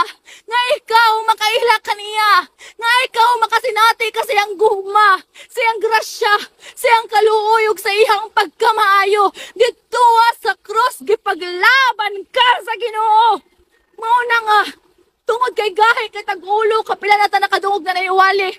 nga ikaw makaila kaniya, nga ikaw makasinati ka sa iyang gugma, sa iyang grasya, sa iyang kaluoy, ug sa iyang pagkamaayo. Didto sa krus, gipaglaban ka sa Ginoo. Mao na nga, tungod kay gahi kay tag-ulo, kapila na ta nakadungog na naiwali.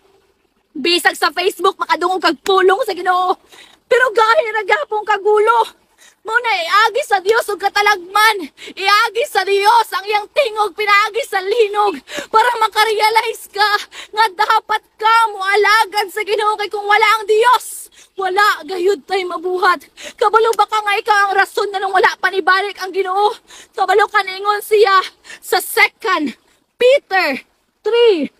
Bisag sa Facebook, makadungog kag pulong sa Ginoo. Pero gahi ra gyapon kag ulo. Mao na, iagi sa Dios og katalagman. Iagi sa Dios ang iyang tingog pinaagi sa linog para makarealize ka nga dapat ka moalagad sa Ginoo, kay kung wala ang Dios, wala gayud tay mabuhat. Kabalo ba ka nga ikaw ang rason nganong wala pa nibalik ang Ginoo? Kabalo ka, niingon siya sa Second Peter three,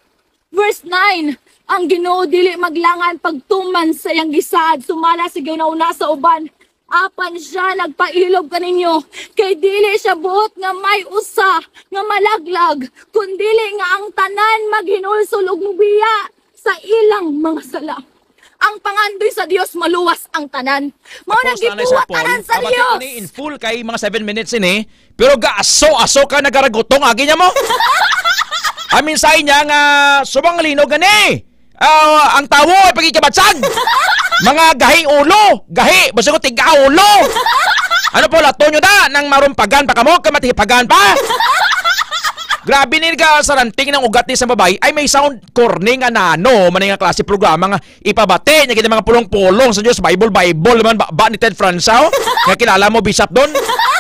verse nine, ang Ginoo dili maglangan pagtuman sa iyang gisaad sumala sa giunahuna sa uban, apan sia nagpailob kaninyo, kay dili sia buot nga may usa nga malaglag, kundili nga ang tanan maghinulsol ug mubiya sa ilang mga sala. Ang pangandoy sa Dios, maluwas ang tanan. Mao nang gibuhat tanan sa Dios. Ini in full kay mga seven minutes ini. Pero gaaso-aso ka nagaragutong agi niya mo. Amin sa inya nga subong linog gani. Ah, ang tawo ay pagkikabatsag. Mga gahi ulo, gahi, basta ko tiga ulo. Ano po, lato nyo da, nang marumpagan pa kamo, kamatihipagan pa. Grabe ni ka sa ranting ng ugat ni sa babae, ay may sound corny nga nano, man nga klase programa nga ipabati niya gid ang mga pulong-pulong sa Dios, Bible, Bible naman, ba, ba ni Ted Franz, oh? Nga kilala mo, Bishop, doon?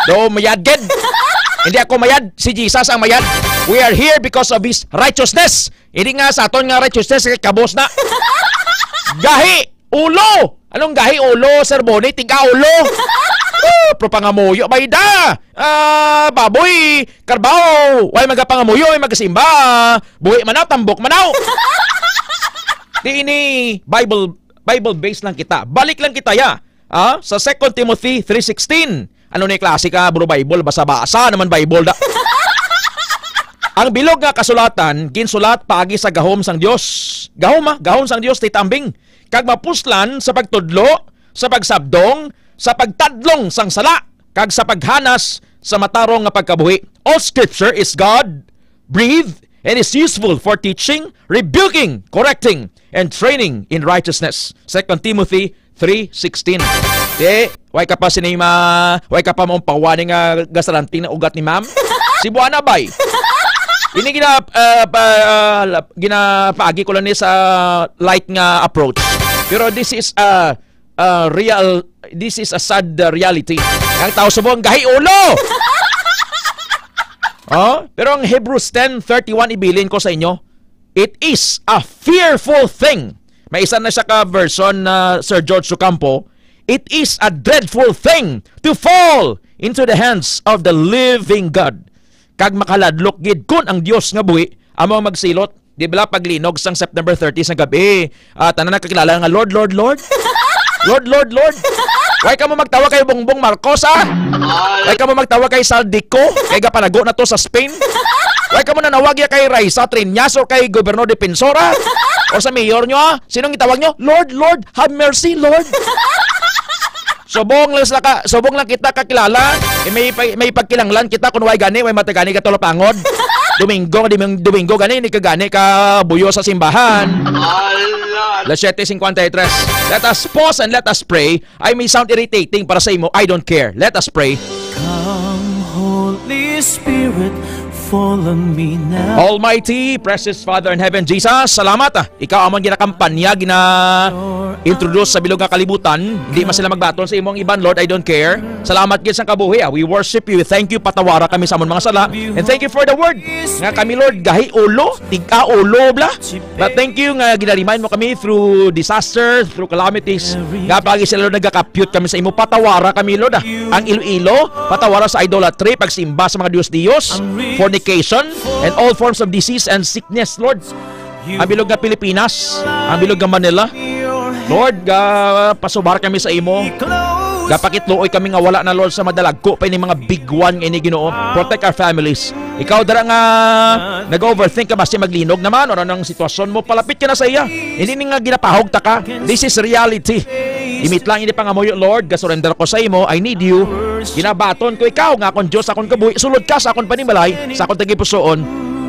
Do, mayad gid. Hindi ako mayad, si Jesus ang mayad. We are here because of His righteousness. Hindi nga sa aton nga righteousness, kay kabos na. Gahi! Ulo! Anong gahi ulo, Sir Bonnie? Tiga ulo! Oh, pero pangamuyo, bay da! Ah, baboy, karbaw, way magapangamuyo, way magasimba. Buhi manaw, tambok manaw. Di ini Bible, Bible based lang kita. Balik lang kita ya. Ah, sa Second Timothy three sixteen. Ano ni klase ka, bro, Bible? Basa-basa naman Bible da. Ang bilog nga kasulatan, ginsulat paagi sa gahom sang Dios. Gahom, ah, gahom sang Dios, titambing. Kag mapuslan sa pagtudlo, sa pagsabdong, sa pagtadlong sang sala, kag sa paghanas sa matarong nga pagkabuhi. All scripture is God breathed and is useful for teaching, rebuking, correcting, and training in righteousness. Second Timothy three sixteen. Di, way ka pa sinima, way ka pa maumpawa ni nga gasaranting na ugat ni ma'am? Si Buana bay. Ini gina, ah, pa, ah, la- ginapaagi ko lang ni sa light nga approach. Pero this is a, a real, this is a sad, uh, reality. Ang tao subong gahi ulo. Oh, pero ang Hebrews ten thirty-one, ibilin ko sa inyo, it is a fearful thing. May isa na siya ka version na Sir George Ocampo, it is a dreadful thing to fall into the hands of the living God. Kag makaladlok gid kun ang Dios nga buhi amo ang magsilot. Di bala paglinog sang September thirty sa gabi, ah, tanan nakakilala nga, "Lord, Lord, Lord." Lord, Lord, Lord. Way ka mo magtawa kay Bongbong Marcos, ah. Way ka mo magtawa kay Zaldy Co, kay gapalago na to sa Spain. Way ka mo nanawag ya kay Raisa Triñas o kay Gobernador Defensor, ah. O sa mayor nyo, ah. Sinong itawag nyo? "Lord, Lord, have mercy, Lord." Subong lang sila ka, subong lang kita kakilala. Eh, may pa- may pagkinahanglan kita kung way gani, way matagani ka tulapangod. Domingo, Domingo, Domingo, gani, ni ka gani ka buyo sa simbahan. Ala. Las siete cincuenta y tres. Let us pause and let us pray. I may sound irritating para sa imo. I don't care. Let us pray. Come, Holy Spirit, follow me now. Almighty, precious Father in heaven, Jesus, salamat, ah. Ikaw amon ginakampanya, gina-introduce sa bilog nga kalibutan. Hindi man sila magbaton sa imong iban, Lord, I don't care. Salamat gid sa kabuhi, ah. We worship you. Thank you, patawara kami sa amon mga sala. And thank you for the word. Nga kami, Lord, gahi ulo, tiga ulo, bla. But thank you nga gina-remind mo kami through disaster, through calamities. Nga pag sila, Lord, nagakapyot kami sa imo, patawara kami, Lord, ah. Ang Iloilo, patawara sa idolatry, pagsimba sa mga dios-dios, fornication, and all forms of disease and sickness, Lord. Ang bilog nga Pilipinas, ang bilog nga Manila. Lord, ga, pasubar kami sa imo. Gapakitluoy kami nga wala na, Lord, sa madalagko pa ini mga big one nga ini, Ginoo. Protect our families. Ikaw dira nga nag-overthink ka, basi maglinog naman, ano nang sitwasyon mo, palapit ka na sa iya. Hindi ni nga ginapahog ta ka. This is reality. Imit lang ini pangamuyo, Lord. Gasurrender ko sa imo. I need you. Ginabaton ko ikaw nga akon Dios, akon kabuhi. Sulod ka sa akon panimalay, sa akon tagipusoon.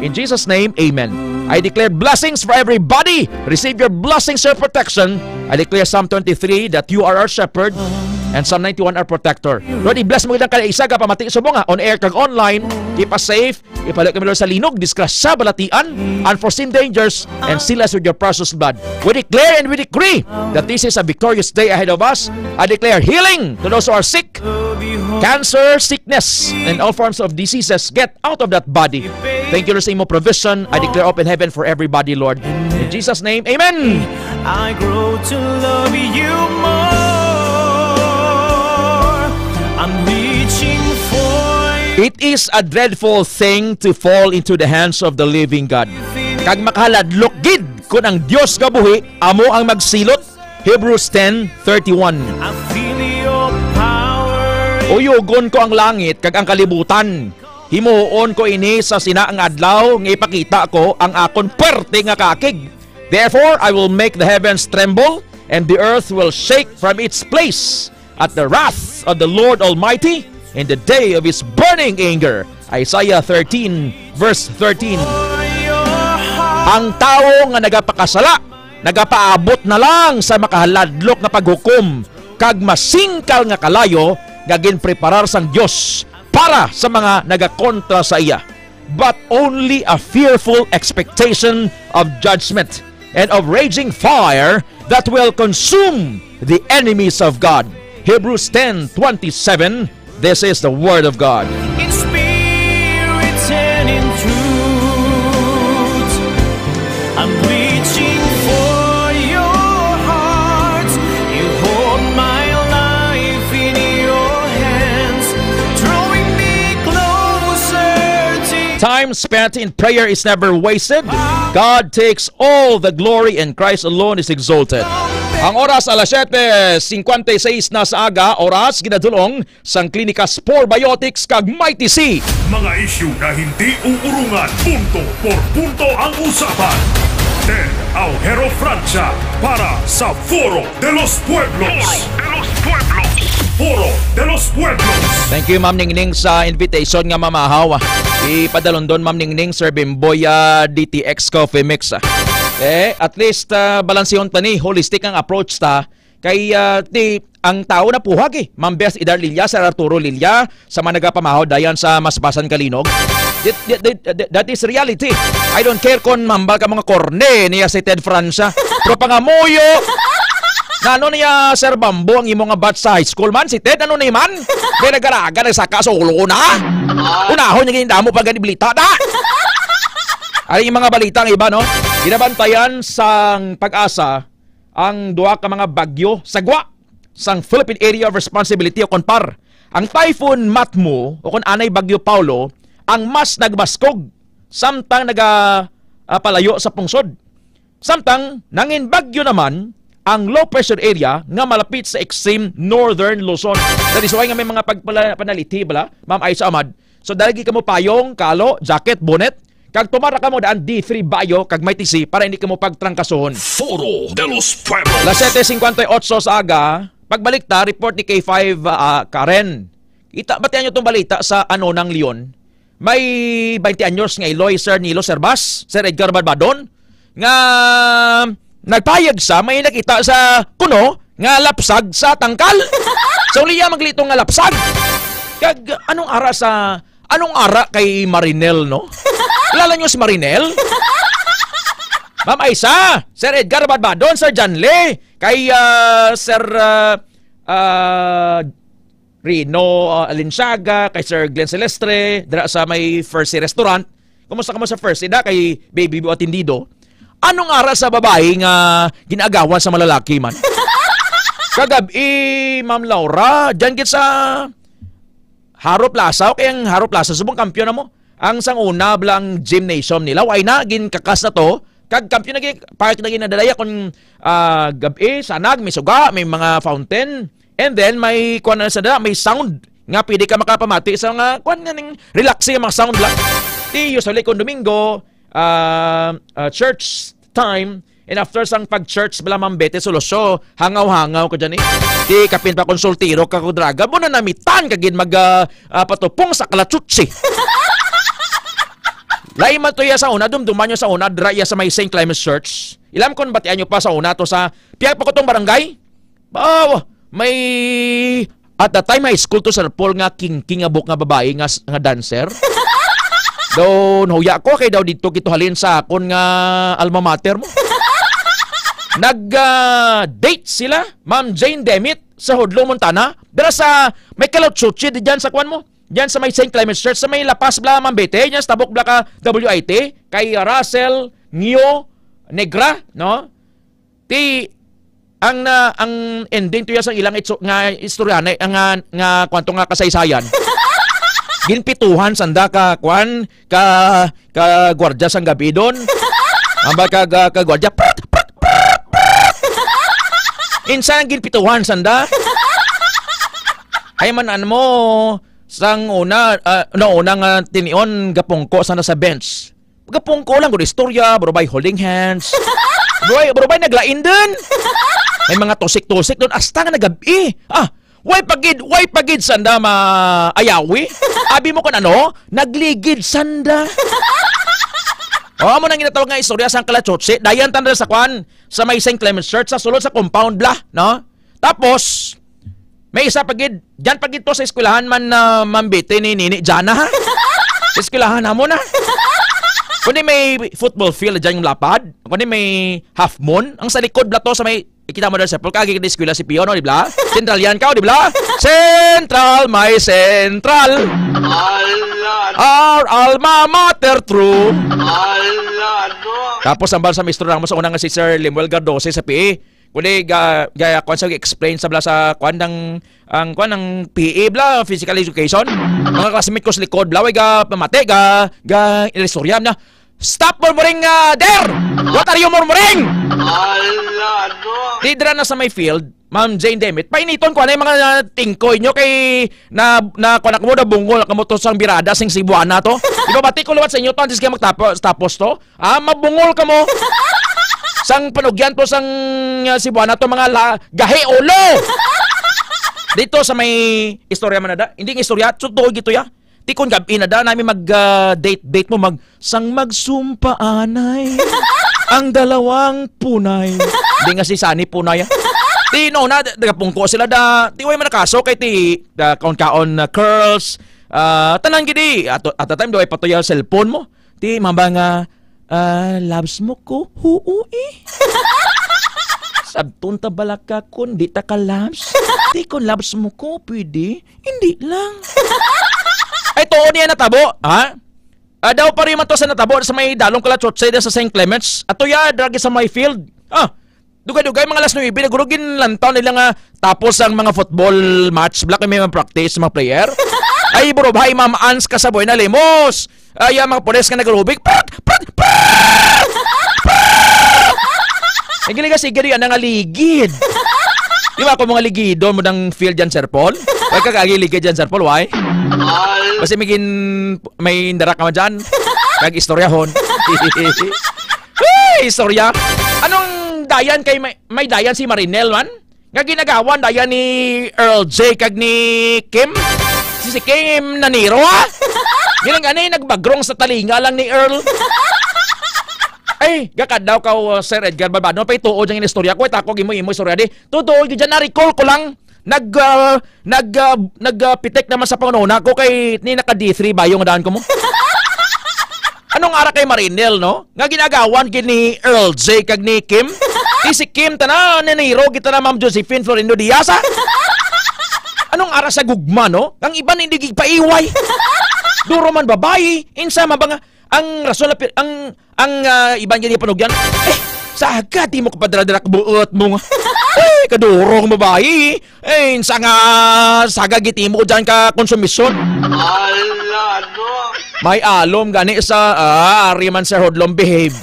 In Jesus' name, amen. I declare blessings for everybody. Receive your blessings, your protection. I declare Psalm twenty-three that you are our shepherd and Psalm ninety-one our protector. Lord, i-bless mo gid ang kada isa ka pamati subong, ha, on air kag online. Keep us safe. Ipalo kami, Lord, sa linog, disgrasya, balatian, unforeseen dangers, and seal us with your precious blood. We declare and we decree that this is a victorious day ahead of us. I declare healing to those who are sick, cancer, sickness, and all forms of diseases. Get out of that body. Thank you, Lord, sa imo provision. I declare open heaven for everybody, Lord. In Jesus' name, amen. I grow to love you more. I'm reaching for you. It is a dreadful thing to fall into the hands of the living God. Kag makahaladlok gid kun ang Dios nga buhi amo ang magsilot. Hebrews ten thirty-one. I feel your power. Uyugon ko ang langit kag ang kalibutan. Himuon ko ini sa sina nga adlaw nga ipakita ko ang akon perte nga kaakig. Therefore, I will make the heavens tremble, and the earth will shake from its place at the wrath of the Lord Almighty in the day of his burning anger. Isaiah thirteen, verse thirteen. Ang tawo nga nagapakasala nagapaabot na lang sa makahaladlok nga paghukom kag masingkal nga kalayo nga ginpreparar sang Dios para sa mga nagakontra sa iya, but only a fearful expectation of judgment and of raging fire that will consume the enemies of God. Hebrews ten twenty-seven. This is the word of God. In spirit and in truth, I'm reaching for your heart. You hold my life in your hands, drawing me closer to Time spent in prayer is never wasted. God takes all the glory and Christ alone is exalted. Ang oras alas siete cincuenta y seis na sa aga, oras ginadulong sang Klinika Spore Biotics kag Mighty C. Mga isyu na hindi uurungan, punto por punto ang usapan. Ted Aujero Francia para sa Foro de los Pueblos. Foro de los Pueblos. Foro de los Pueblos. Thank you, Ma'am Ningning, sa invitation nga mamahaw. Ipadalon doon, Ma'am Ningning, Sir Bimboy, ah, D T X Coffee Mix, ah. Eh, at least, ah, balansihon ta ni, holistic ang approach ta. Kay, ah, ti, ang tao napuhag, eh. Ma'am Bes Idar Lilla, Sir Arturo Lilla, sa mga nagapamahaw dayan sa Masbasan Kalinog. That, that, that, that is reality. I don't care kung mambal ka mga korne niya si Ted Francia. Pero pangamuyo, na ano niya, Sir Bambo, ang imo nga batch sa high school man? Si Ted, ano ni man? May nagaraga, nagsaka sa ulo na. Unahon niya yung damo pag balita na. Ay, yung mga balita ang iba, no? Ginabantayan sang PAGASA ang duha ka mga bagyo sa gwa sang Philippine Area of Responsibility o kon PAR. Ang Typhoon Matmo o kon anay Bagyo Paolo ang mas nagbaskog, samtang naga, ah, palayo sa pungsod. Samtang nangin bagyo naman ang low pressure area nga malapit sa extreme northern Luzon. That is why nga may mga pagpala-, panaliti bala, Ma'am Aisa Ahmad. So, dali kamo payong, kalo, jacket, bonnet, kag tumara kamo daan D three Bio kag Mighty C para hindi kamo pagtrangkasohon. Foro de los Pueblos. Las siete cincuenta y ocho sa aga, pagbalik ta, report ni K five, ah, Karen. Kita, batian nyo tong balita sa Anonang Leon. May twenty anyos nga iloy, Sir Nilo Servas, Sir Edgar Barbadon, nga nagpayag sa may nakita sa kuno nga lapsag sa tangkal. Sa uliya, maglito nga lapsag. Kag anong ara sa, anong ara kay Marinel, no? Kilala nyo si Marinel? Ma'am Aisa, Sir Edgar Barbadon, Sir Janle, kay, ah, Sir, ah, ah, Rino, ah, Alinsyaga, kay Sir Glenn Silestre, dira sa may First Restaurant. Kumusta, kumusta First? Ida kay Baby Bo Atendido. Anong ara sa babae nga gin-agawan sa malalaki man? Kagabi, Ma'am Laura, dyan gid sa Haro Plaza, okay, ang Haro Plaza, subong kampiyon na mo. Ang sang una, bala ang gymnasium nila, why na, ginkakas na to. Kag kampiyon na gi-, park na ginadalaya kung, ah, gabi, sanag, may suga, may mga fountain. And then, may kuwan na sa dala, may sound nga pwede ka makapamati sa mga kuwan nga ning relaxing nga mga sound lang. Di usually kung Domingo, ah, ah, church time, and after sang pag-church, bala Ma'am Betty Solosyo, hangaw-hangaw ko dyan eh. Di kapin pa kung soltero ka ko draga, mo na namitan ka gid mag, ah, ah, patupong sa kalatsutsi. Lain man to iya sa una, dumduman nyo sa una, dira iya sa may Saint Clement's Church. Ilam kon batian nyo pa sa una to sa, piyag pa ko tong barangay? Baw, may, at that time, high school to, Sir Paul, nga king-king nga buhok nga babae nga s-, nga dancer. Daw, nahuya ko, kay daw dito kito halin sa akon nga alma mater mo. Nag, ah, date sila, Ma'am Jane Demit, sa Hudlo, Montana. Dira sa may Kalatsutsi, di dyan sa kwan mo. Diyan sa may Saint Clement's Church, sa may La Paz, bla, Mambete, diyan sa tabok, bla, ka W I T, kay Russell Ngio Negra, no? Ti, ang na, ang ending to ya sa ilang itso-, nga istorya na, nga, nga kwanto nga kasaysayan. Ginpituhan sanda ka, kwan, ka, ka gwardya sang gabi doon. Ang ba ka, ka, ka gwardya, prak, prak, prak, prak. Insan ang ginpituhan sanda. Ay man, ano mo, sang una, ah, no, una nga tinion, gapungko sana sa bench. Gapungko lang gud istorya, bro, by holding hands. Bro, bro, by naglain din. May mga tusik-tusik doon, hasta nga nagabi. Ah, way pagid, way pagid sanda maayawi. Abi mo kung ano, nagligid sanda. Oh, amo nang ginatawag nga istorya sa Kalatsutsi. Dayan tanda sa kwan, sa may Saint Clement's Church, sa sulod sa compound, bla, no? Tapos, may isa pa gid, diyan pa gid to sa eskwelahan man, ah, Ma'am Betty ni Nini Jana, ha? Sa eskwelahan namo na. Kundi may football field diyan yung lapad. Kundi may half moon. Ang sa likod bla to sa may, ikita mo dahil sa Paul, kagi ka eskwela si Pio, no, di bla? Central yan ka, di bla? Central, may Central. Ala, our alma mater, true. Ala, no. Tapos ang bal sa mistro mo sa una nga si Sir Lemuel Gardose sa P E. Kundi ga, ga, kwan sa explain sa bala sa kwan ng, ang kwan ng P E bla, physical education. Mga classmate ko sa likod bla, way ga pamati, ga, ga ilistorya na. Stop murmuring, ah, there! What are you murmuring? Ala, no. Di dira na sa may field, Ma'am Jane Demit, painiton ko na yung mga, ah, tingkoy nyo kay na, na kwan ako mo, nabungol ako mo to sang birada sing Cebuana to. Ibabati ko liwat sa inyo to, antes ka magtapos, tapos to. Ah, mabungol ka mo. Sang panugyan to sang, ah, Cebuana to, mga la-, gahi ulo. Dito sa may istorya man na da. Hindi nga istorya, totoo gito ya. Ti kon gabi na da, nami mag, ah, date, date mo, mag, sang magsumpaanay ang dalawang punay. Hindi nga si Sunny punay, ah. Ti no na, nagapungko sila da. Ti way man nakaso kay ti, ah, kaon-kaon na curls. Ah, tanan gidi. At, at the time, do ay patuya cellphone mo. Ti, mamba nga, ah, loves mo ko? Huo eh. Sabton ta bala ka kun di ta ka loves? Ti, kun loves mo ko, pwede? Hindi lang. Ay, tuon niya natabo, ha? Ah, daw pa rin man to sa natabo sa may dalong Kalatsutsi sa Saint Clements. Ato ya, dragi sa my field. Ah, dugay-dugay, mga alas nuebe, naguro ginlantaw nila nga tapos ang mga football match, bla, kay may mga practice, mga player. Ay, bro, bay, Ma'am Ans ka sa Buena Limos. Ay, ang mga pulis nga nagrubik. Prak! Prak! Prak! Prak! Nagiliga sige di, ana nga ligid. Di ba ako mga ligidon mo ng field dyan, Sir Paul? Why ka kagi ligid dyan, Sir Paul? Why? Kasi may gin-, may indara ka man dyan. Kag istoryahon. Hey, istorya. Anong dayan kay may, may dayan si Marinel man? Nga ginagawan dayan ni Earl J kag ni Kim? Si, si Kim Naniro, ha? Giling ani, nagbagrong sa talinga lang ni Earl. Ay, gakadaw ka, uh, Sir Edgar Balbano, pay tuod ang istorya ko, ita ko gimo-imo istorya di. Tuod, gid dyan, na-recall ko lang. Nag, uh, nag, uh, nag, uh, pitik naman sa pangunahuna ko kay ni naka D three ba yung daan ko mo? Anong ara kay Marinel, no? Nga ginagawan gid ni Earl J kag ni Kim? Di si Kim, tana, naniro kita na Ma'am Josephine Florindo Diaz, ha? Anong ara sa gugma, no? Ang iban hindi gigpaiway. Duro man babayi, insa man ba nga, ang rason na pi-, ang, ang, ah, iban gini panugyan, eh, saga di mo kapadala-dala ka buot mo nga. Eh, kadurong babayi. Eh, insa nga saga giti mo dyan ka konsumisyon. Ala, no? May alom gani sa, ah, ari man, Sir Hodlom, behave.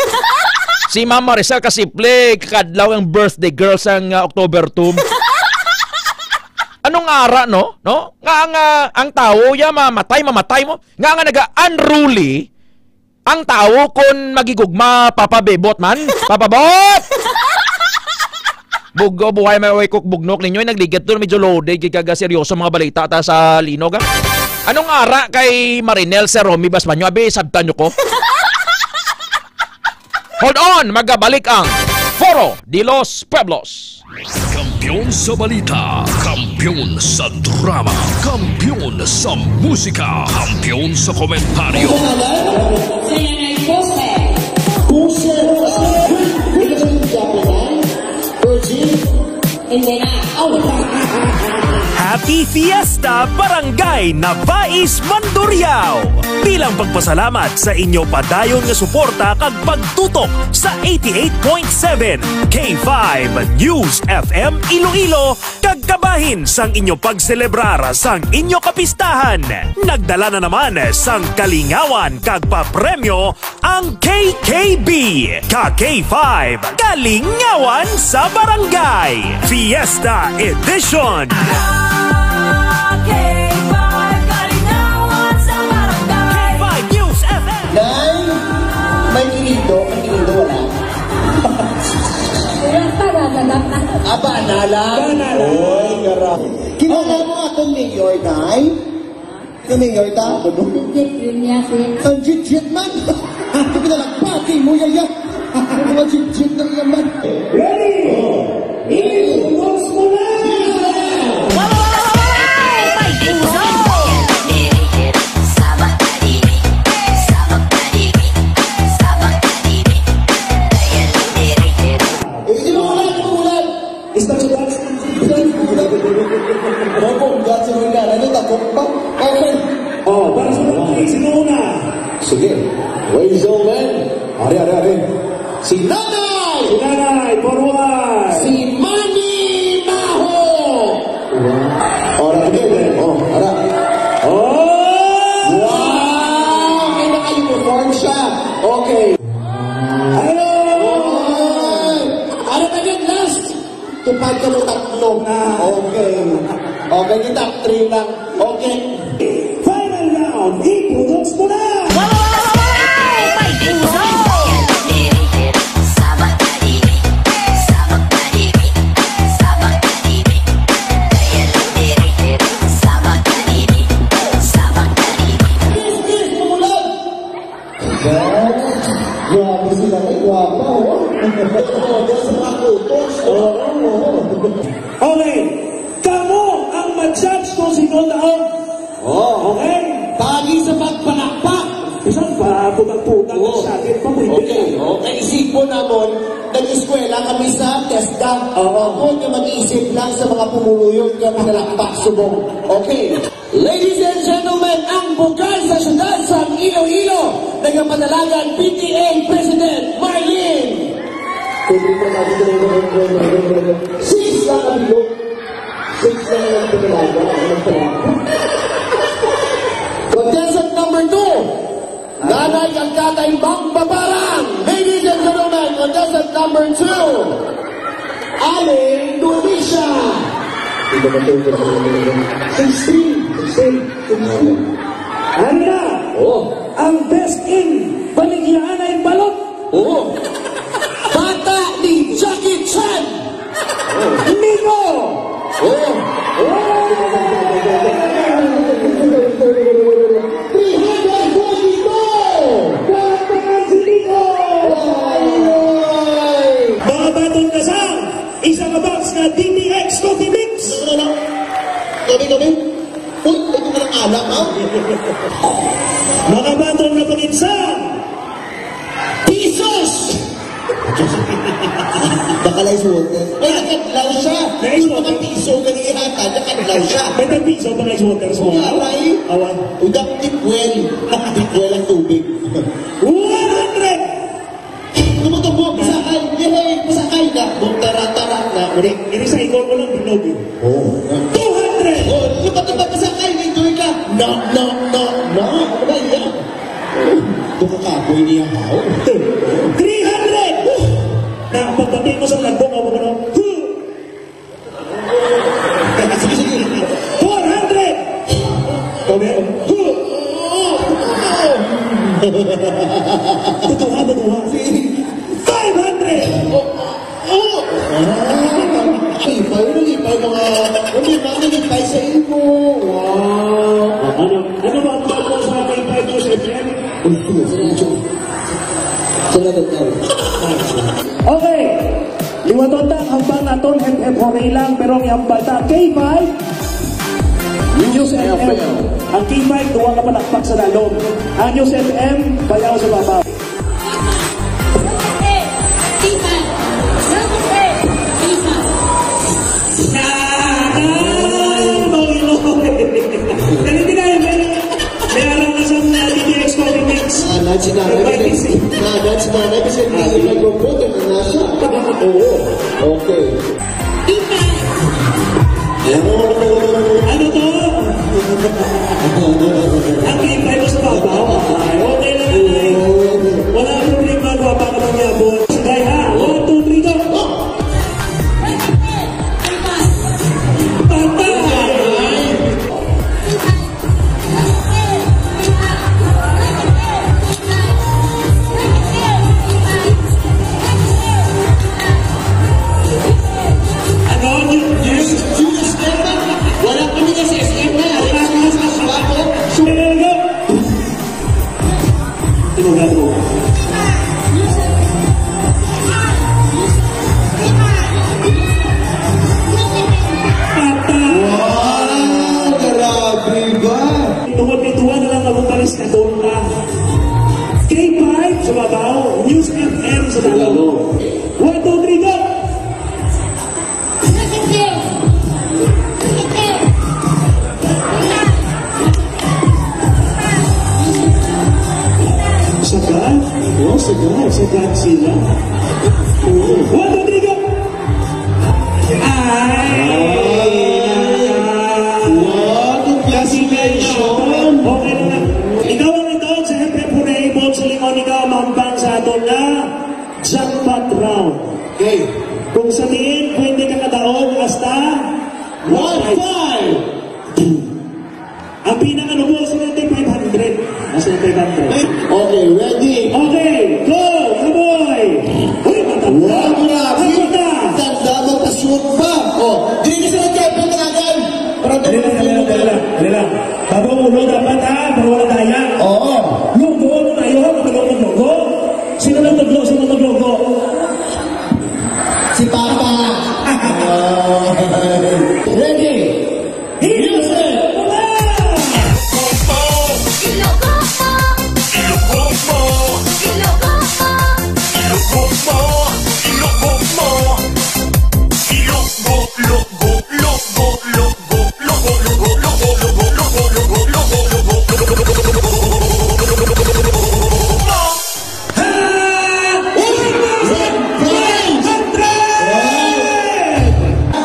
Si Ma'am Maricel Kasiple, kakadlaw ang birthday girl sang, ah, October two. Anong ara, no? No? Nga ang, ah, ang tawo, ya, mamatay, mamatay mo. Nga nga naga-unruly, ang tawo kon magigugma, papabebot man. Papabot! Bugo, buhay, may way kok bugnok ninyo. Ay, nagligad to, medyo loaded, gid kaga seryoso mga balita ta sa linog, ha? Anong ara kay Marinel, Sir Romy Basmanyo? Abi, sabtan nyo ko. Hold on, magabalik ang Foro de los Pueblos. Kampiyon sa balita, kampiyon sa drama, kampiyon sa musika, kampiyon sa komentaryo. Ang pangalan? Si Nanay Jose. Jose, Jose. Virgin. Hindi na. Oh. Happy Fiesta, Barangay Nabais, Mandurriao! Bilang pagpasalamat sa inyo padayon nga suporta kag pagtutok sa eighty-eight point seven K five News F M Iloilo, kag kabahin sang inyo pagselebrar sang inyo kapistahan, nagdala na naman sang kalingawan kag papremyo ang K K B, ka K five, Kalingawan sa Barangay Fiesta Edition. K five News F M. Nay, may kinindo, may kinindo, wala. Wala pa, wala pa. Aba, nala. Wala na. Oy, gara. Kilala mo atong mayor, Nay? Ano yung yorta? Legit yun niya, sir. Ang jit-jit man! Ito pinalagbati mo, yaya! Ang mga jit-jit ng yaman! Ready? Ibulos mo na! May puso! Eh, inuulan, inuulan! Isang sugat. Mabongga sa mga ano, takot pa. Okay. Oh, para sa mga kids, sino una? Sige. Ladies and gentlemen. Ari, ari, ari. Si Nanay! Si Nanay, forward! Si Manny Maho! Wow. Oh, ara, ara, ara. Oh, ara. Oh! Wow! May naka-uniform siya. Okay. Hello! Ay! Ano na yun? Last! Tupad ka mo tatlo. Ah. Okay. Okay, kita three lang. Okay. Final round, ipunos mo na! May puso! Kiss, kiss mo lang! Grabe sila, ay, gwapa, oh. Oo, sa mga kutos. Oo, oo. Okay. Kamo ang ma-judge kung sino taon. Oh. Okay? Pagi sa pagpalakpak. Bisan pa, putang-putang ang jacket pa, pwede. Okay, okay. Isipon namon, nag-eskwela kami sa TESDA. Oo. Ako nga mag-isip lang sa mga pumuluyo nga pinalakpak subong. Okay. Ladies and gentlemen, ang bukal sa siyudad sa Iloilo, nagapadalagan P T A President Marlene. Six lang ang bilog. Six lang ang pinalaga. Contestant number two, Nanay kag Tatay Bang Babarang. Ladies and gentlemen, contestant number two, Aling Donisha. Sixteen. Sixteen. Sixteen. Ano na? Oh. Ang best in Baligyaanay Balot. Oh. Bata ni Jackie Chan. Oh. Mino. Oh. Oh. Three hundred. Makabaton na pagitsa! Pisos! Baka lang sa water. Ay, nakadlaw siya. Nais Yung mo? Mga piso, ganihatag, nakadlaw siya. May tag-piso pa na sa water sa Wala, mga? Ray. Awan. Udap, tipwel. Tipwel ang tubig. One hundred! Tumutubo, pasakay. Yay, pasakay na. Butara-tara na. Iri, iri sa ikon ko lang, bilog eh. Oh. Two hundred! Oh, lupad-lupad, pasakay, enjoy ka. No, no, no, no. Ano ba yan? Buka kapoy niya, haw. Three hundred! Na, pagbati mo sa nagdong, ako na, huh! Sige, sige. Four hundred! Kami, huh! Tutuha, tutuha. Five hundred! Oh, oh. Ah, lipay, lipay, mga, hindi ba, lipay sa imo? Wow. Ano, ano ba ang bago sa K five News F M? Uy, uy, uy, uy. Salamat, Carl. Okay. Liwaton ta ang hambal naton, hep-hep hooray lang, pero ang ihambal ta, K five, News F M. Ang K five, duwa ka palakpak sa dalom. Ang News F M, bayaw sa babaw. May alam na sa mga D T X Coffee Mix. Ah, that's not everything. Ah, that's not everything. Kasi may nagbubuto na nasa. Oo. Okay. Ano to? Ang K five sa babaw. Ay, okay lang yan. Wala ang problema. Gwapa ka lang yapon. Sige, ha? One, two, three, go. Patay! Ano? Yung, yung, yung S M na? Wala kami na sa S M na. Wala kami sa Subaco. Sumagot. Tulog na tulog. Patay! Wow! Grabe ba? Tungod may duwa na lang ako pares na doon na. K five sa babaw, News F M sa lalo. One, two, three, go! Sagad? Oh, sagad. Sagad sila. Oo. One, two, three, go! Ay! Wow, congratulations! Okay na. Ikaw ang ito sa Hep Hep Hooray, Boss Limon, ikaw ang mahambal sa aton nga jackpot round. Okay. Kung sa diin, pwede ka kadaog hasta one five. Ang pinakalubo, swerte, five hundred. Mas five hundred. Okay, ready? Okay, go! Kaboy! Uy, matanda! Wow, grabe! Matanda! Tanda mo, pa-shoot pa! Oh, di ka sa nagkapit na agad! Para Dali lang, dali lang, dali lang, dali lang. Bago mo ulo, dapat, ha? Para wala daya. Oo. Lunggo, ano tayo, ha? Magaling maglunggo. Sino nagtudlo? Sino maglunggo? Si Papa. Ready? Music!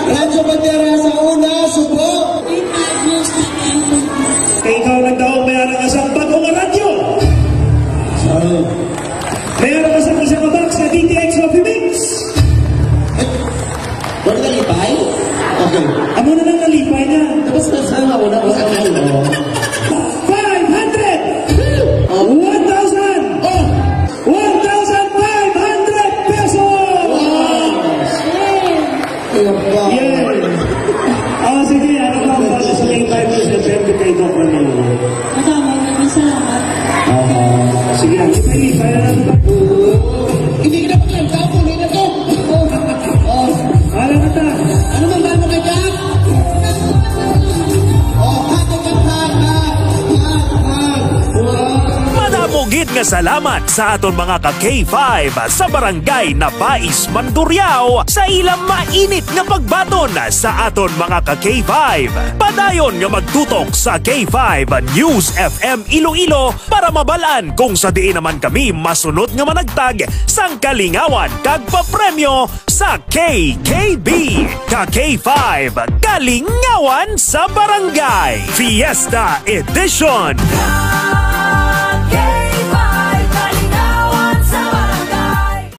Radyo Bandera sa una, subo. Kay ikaw nagdaog, may ara ka sa bagong radyo. May ara ka sa isa ka box sa D T X Coffee Mix. Wala nalipay? Okay. Amo na lang nalipay na. Tapos na sa una, wala ka na. Five hundred! Oh. One thousand! Oh! One thousand five hundred pesos! Wow! Ayun pa. Yes! Oh, sige, ano pa ang bago sa K five News F M kay Doc Ramiro? Madamo, maraming salamat. Aha. Sige, ang ipinipay na lang. Hindi ka na pag-, ang tapo, hindi na to. Oh. Alam mo ta. Ano bang gano'n ka dyan? Oh, hati ka, ha, ha, ha. Salamat sa aton mga ka K five sa Barangay Nabais, Mandurriao, sa ilang mainit nga pagbaton sa aton mga ka K five. Padayon nga magtutok sa K five News F M Iloilo para mabalaan kung sa diin naman kami masunod nga managtag sang kalingawan kag papremyo sa K K B, ka K five, Kalingawan sa Barangay, Fiesta Edition. Ka K five, Kalingawan sa Barangay.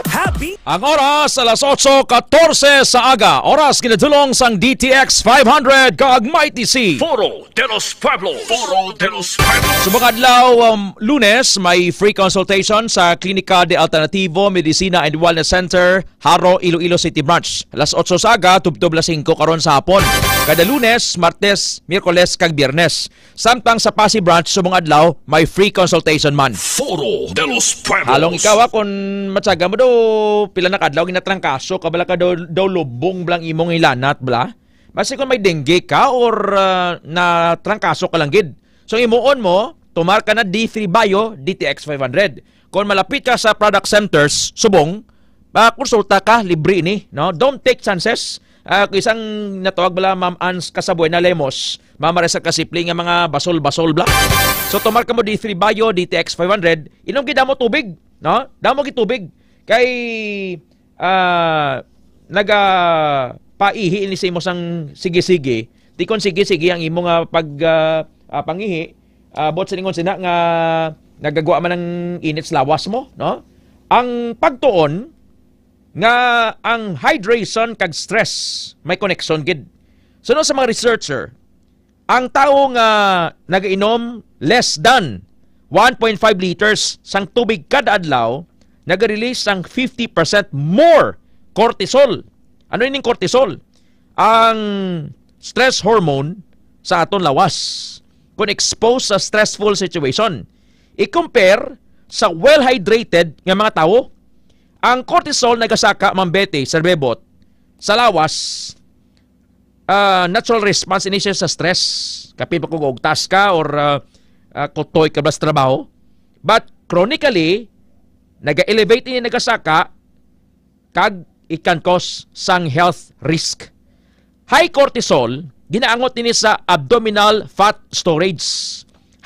Happy Ang oras, alas otso katorse sa aga. Oras ginadulong sang D T X five hundred kag Mighty C. Foro de los Pueblos. Foro de los Pueblos. Subong adlaw, um, Lunes, may free consultation sa Klinika de Alternativo Medicina and Wellness Center, Jaro, Iloilo City Branch. Alas otso sa aga, tubtob alas singko karon sa hapon. Kada Lunes, Martes, Miyerkules, kag Biyernes. Samtang sa Passi Branch subong adlaw, may free consultation man. Foro de los Pueblos. Halong ikaw, ha, kung matyaga mo daw, pila na kadlaw, ginatrangkaso ka bala ka daw, daw lubong bala ang imong hilanat bala. Basi kung may dengue ka or, ah, natrangkaso ka lang gid. So, himuon mo, tumar ka na D three Bio, D T X five hundred. Kung malapit ka sa product centers, subong, ah, konsulta ka, libre ini, no? Don't take chances. Ah, kung isang natawag bala, Ma'am Ans Casabuena Lemos, Ma'am Marisa Casipli nga mga basol-basol bla. So, tumar ka mo D three Bio, D T X five hundred, inom gid mo tubig, no? Damo gid tubig. Kay, ah, nagapaihi ini sa imo sang sige-sige. Di kon sige-sige ang imo nga pag, ah, ah, pangihi, ah, buot silingon sina nga nagagwa man ang init sa lawas mo, no? Ang pagtuon nga ang hydration kag stress may connection gid. Suno sa mga researcher, ang tawo nga nagainom less than one point five liters sang tubig kada adlaw naga-release sang fifty percent more cortisol. Ano ining cortisol? Ang stress hormone sa aton lawas kon exposed sa stressful situation. I-compare sa well-hydrated nga mga tawo. Ang cortisol nagasaka, Ma'am Betty, Sir Bebot, sa lawas, ah, natural response ini siya sa stress. Kapin pa kung task ka or, ah, ah, kutoy ka ba sa trabaho. But chronically, naga-elevate ini, nagasaka, kag it can cause sang health risk. High cortisol, ginaangot ini sa abdominal fat storage,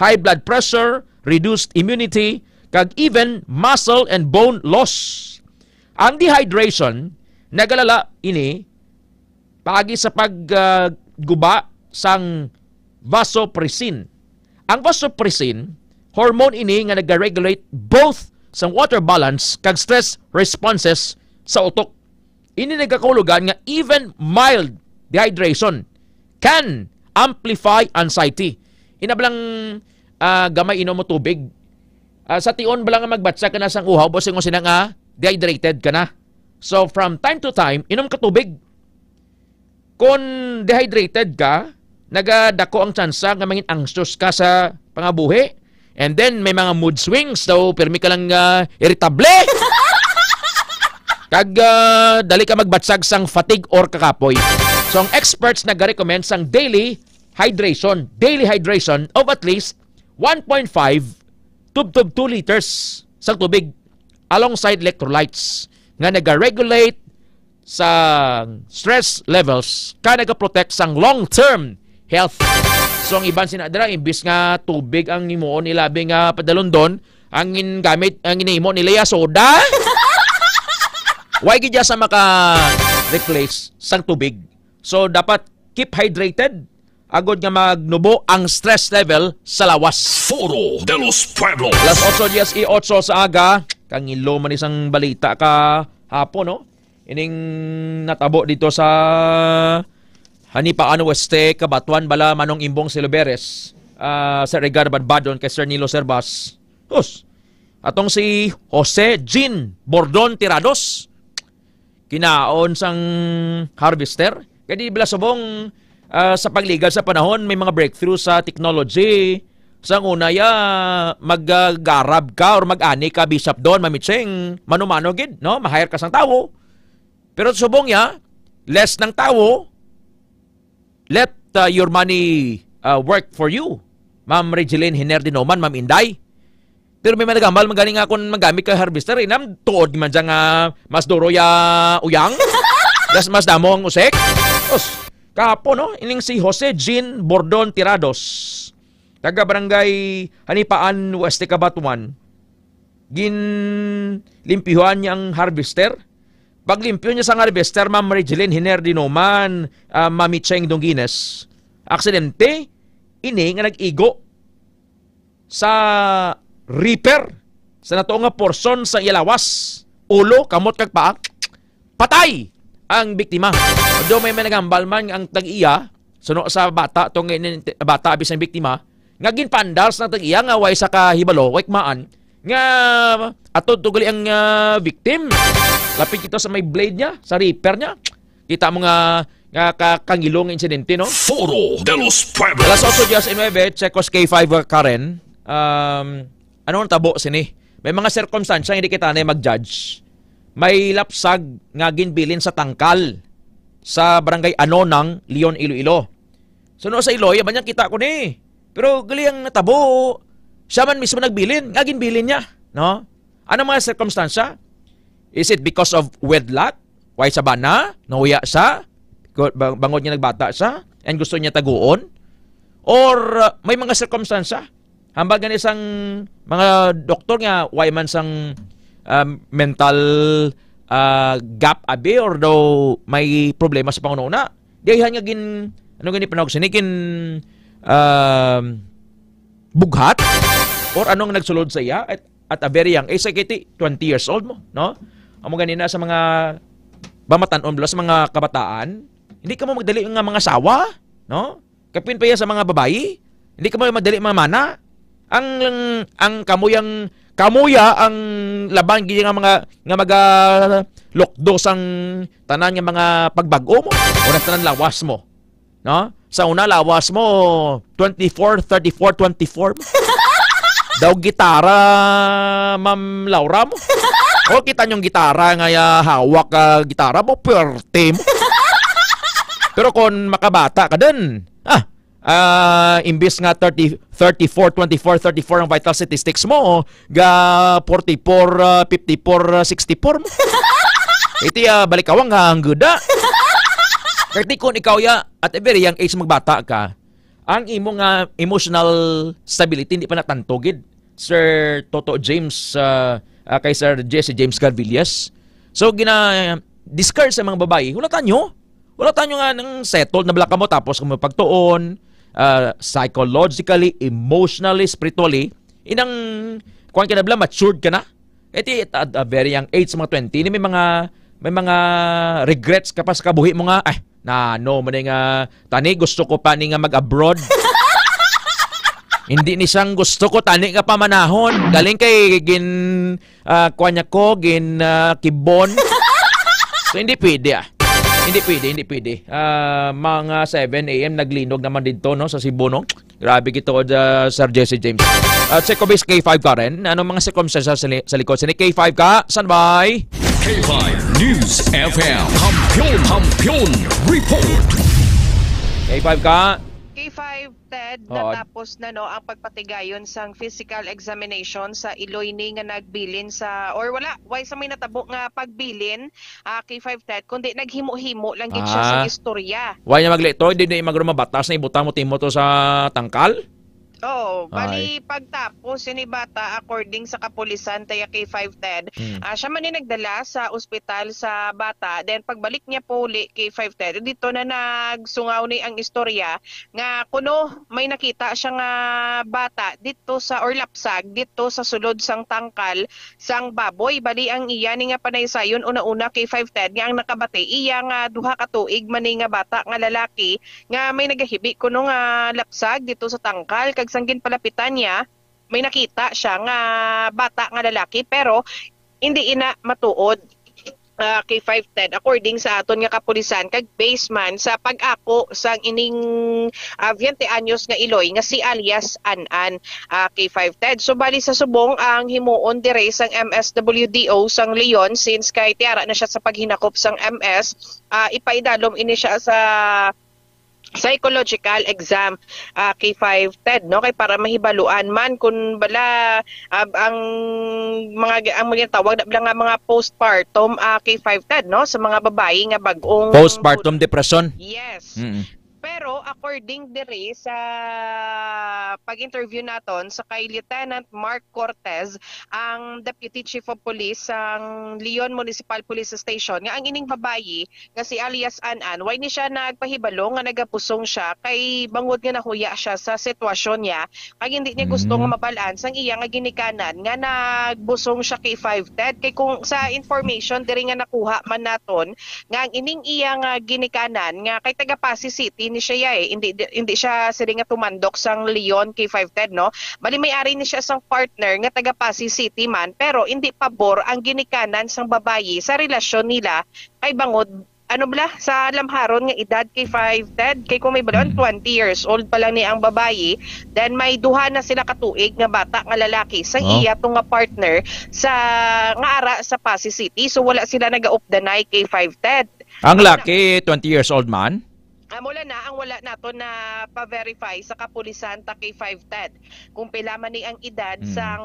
high blood pressure, reduced immunity, kag even muscle and bone loss. Ang dehydration, nagalala ini paagi sa pag, ah, guba sang vasopressin. Ang vasopressin, hormone ini nga nagaregulate both sang water balance kag stress responses sa utok. Ini nagakahulugan nga even mild dehydration can amplify anxiety. Ina bala nga, ah, gamay inom mo tubig. Ah, sa tion bala nga magbatsa ka na sang uhaw, buot silingon sina nga dehydrated ka na. So, from time to time, inom ka tubig. Kon dehydrated ka, nagadako ang tsansa nga mangin anxious ka sa pangabuhi. And then, may mga mood swings, so pirmi ka lang, ah, irritable. Kag, ah, dali ka magbatsag sang fatigue or kakapoy. So, ang experts nagarecommend sang daily hydration, daily hydration of at least one point five tubtob two liters sang tubig alongside electrolytes nga nagaregulate sa stress levels ka nagaprotect sang long-term health. So, ang iban sina dira, imbis nga tubig ang himuon nila, abi nga padalondon, ang gingamit, ang ginahimo nila ya soda. Why gid ya sa maka-replace sang tubig? So, dapat keep hydrated, agod nga magnubo ang stress level sa lawas. Foro de los Pueblos. Alas otso diez y ocho sa aga, kangilo man isang balita ka hapon, no? Ining natabo dito sa Hanipaan Oeste, Cabatuan bala, Manong Imbong Siloberes, ah, Sir Edgar Badbadon, kay Sir Nilo Servas. Hus, atong si Jose Jean Bordon Tirados, kinaon sang harvester. Kay di bala subong, ah, sa pagligad sa panahon, may mga breakthrough sa technology. Sang una, ya, mag-, ah, garab ka or mag-ani ka, Bishop Don, mamitsing, mano-mano gid, no? Ma-hire ka sang tawo. Pero subong niya, less ng tao, let, uh, your money, uh, work for you. Ma'am Regeline Hiner Dinoman, Ma'am Inday. Pero may mga nagambal, man gani nga kung magamit ka harvester, inam, tuod man dyan nga mas duro ya uyang. Mas, mas damo ang usik. Os, kapo, no? Ining si Jose Jean Bordon Tirados, taga Barangay Hanipaan, West Cabatuan, ginlimpyuhan niya ang harvester. Paglimpyo niya sa harvester, Ma'am Regeline Hiner Dinoman, ah, Mami Cheng Dongines, aksidente ini nga nag-igo sa reaper sa natuo nga porson sa iya lawas, ulo, kamot, kag paa. Patay ang biktima. Although may, may nagambal man ang tag-iya, suno sa bata, tong ini-, bata, abis ang biktima, nga ginpandar sa tag-iya nga way sa kahibalo, way kmaan, nga atod to gali ang, ah, victim. Lapit kita sa may blade niya, sa reaper niya. Kita mo nga, nga ka-, kangilong insidente, no? Foro de los Pueblos. Alas otso diecinuebe, Checos K five, uh, Karen. Um, ano ang tabo sini? May mga sirkumstansya, hindi kita na mag-judge. May lapsag nga ginbilin sa tangkal sa barangay Anonang, Leon, Iloilo. So, no, sa Iloilo, ba niya kita ko ni? Pero gali ang natabo, siya man mismo nagbilin, nga ginbilin niya, no? Ano mga sirkumstansya? Is it because of wedlock? Why sa bana? Nahuya siya? Ko-, ba-, bangod niya nagbata siya? And gusto niya taguon? Or, uh, may mga sirkumstansya? Hambal gani sang mga doktor nga, why man sang, um, mental, uh, gap abi or daw may problema sa panghunahuna? Diayhan nga gin-, ano gani panawag sini? Gin-, um, bughat? Or anong nagsulod sa iya? At at a very young age, sa kiti, twenty years old mo, no? Amo ganina sa mga bamatan-on, sa mga kabataan, hindi ka mo magdali nga mga sawa, no? Kapin pa yan sa mga babayi, hindi ka mo magdali mga mana. Ang, ang kamuyang, kamuya ang laban gid nga mga, nga maga lukdo sang tanan nga mga pagbag-o mo, o tanan lawas mo. No? Sa una, lawas mo, twenty-four, thirty-four, twenty-four. Daw gitara, Ma'am Laura mo. O, kita niyong gitara nga, ah, hawak, ah, gitara mo, pwerte mo. Pero kung makabata ka din, ah, ah, imbis nga thirty, thirty-four, twenty-four, thirty-four ang vital statistics mo, ga forty-four, ah, fifty-four, ah, sixty-four mo. Iti, ah, balikawang nga ang guda. Kaya kung ikaw ya, at a very young age magbata ka, ang imo nga emotional stability hindi pa natanto gid, Sir Toto James, ah, ah, kay Sir Jesse James Garvillas. So, gina-discourage sa mga babayi, wala tanyo. Wala tanyo nga nang settled na bala kamo, tapos kamo pagtuon, ah, psychologically, emotionally, spiritually, inang kuwan ka na bala, matured ka na. Iti, at, at a very young age, sa mga twenty, ni may mga, may mga regrets ka pa sa kabuhi mo nga, "Ay, na ano man nga, tani, gusto ko pa ni nga mag-abroad." Hindi ni siyang gusto ko, tani nga pamanahon. Galing kay gin, ah, kuwan niya ko, gin, ah, kibon. So, hindi pwede, ah. Hindi pwede, hindi pwede. Ah, mga seven A M naglinog naman dito, no, sa Cebu, no? Grabe gid to, uh, Sir Jesse James. At sa Kubis K five, Karen, anong mga sirkumstansya sa, li-, sa likod sini? K five ka, standby. K five News F M. Kampiyon, Kampiyon Report. K five ka. K five, Ted, Oo. Natapos na, no, ang pagpatigayon sang physical examination sa Iloy ni nga nagbilin sa, or wala, why sa may natabo nga pagbilin, ah, K five, Ted, kundi naghimo-himo lang gid siya sa Ah. istorya. Why niya maglito? Hindi na magro mabatas na ibutang mo timo to sa tangkal? Oo, Ay. Bali, pagtapos, yun yung bata, according sa kapulisan, taya K five Ted, Hmm. ah, siya man yung nagdala sa ospital sa bata. Then, pagbalik niya po uli, K five Ted, dito na nagsungaw ni ang istorya nga kuno may nakita siya nga bata dito sa, or lapsag, dito sa sulod sang tangkal sang baboy. Bali, ang iya ni nga panaysayon, una-una, K five Ted, nga ang nakabati iya nga duha ka tuig man ni nga bata nga lalaki nga may nagahibi kuno nga lapsag dito sa tangkal, kag sang ginpalapitan niya, may nakita siya nga bata nga lalaki, pero hindi ina matuod. ah, K five Ted, according sa aton nga kapulisan, kag based man sa pag-ako sang ining, ah, twenty anyos nga iloy nga si alias An-an, ah, K five Ted. So, bali sa subong ang himuon dire sang M S W D O sang Leon, since kay tiara na siya sa paghinakop sang M S, ah, ipaidalom ini siya sa psychological exam, ah, K five Ted, no? Kay para mahibaluan man kung bala, ah, ang mga, ang mga tawag na bala nga mga postpartum, ah, K five Ted, no? Sa mga babayi nga bag-ong Postpartum depression. Yes. Mm-mm. Pero according diri sa pag-interview naton sa kay Lieutenant Mark Cortez, ang Deputy Chief of Police sang Leon Municipal Police Station, nga ang ining babayi nga si alias An-an, why ni siya nagpahibalo nga nagabusong siya? Kay bangod nga nahuya siya sa sitwasyon niya, kag hindi niya gusto nga Mm. mabal-an sang iya nga ginikanan nga nagbusong siya kay five Ted. Kay kung sa information diri nga nakuha man naton, nga ang ining iya nga ginikanan nga kay taga Passi City ni siya, eh, hindi, hindi siya sila nga tumandok sang Leon kay five Ted, no? Bali, may ari ni siya sang partner nga taga Passi City man, pero hindi pabor ang ginikanan sang babayi sa relasyon nila kay bangod, ano bala, sa lamharon nga edad kay five Ted, kay kung mahibaluan, Mm. twenty years old pa lang ni ang babayi, then may duha na sila ka tuig nga bata nga lalaki sa Oh. iya to nga partner sa, nga ara sa Passi City. So, wala sila nagaupdanay kay five Ted. Ang Amo na laki, twenty years old man? Amo lang na ang wala nato na pa-verify sa kapulisan ta kay five Ted. Kung pila man ni ang edad Mm. sang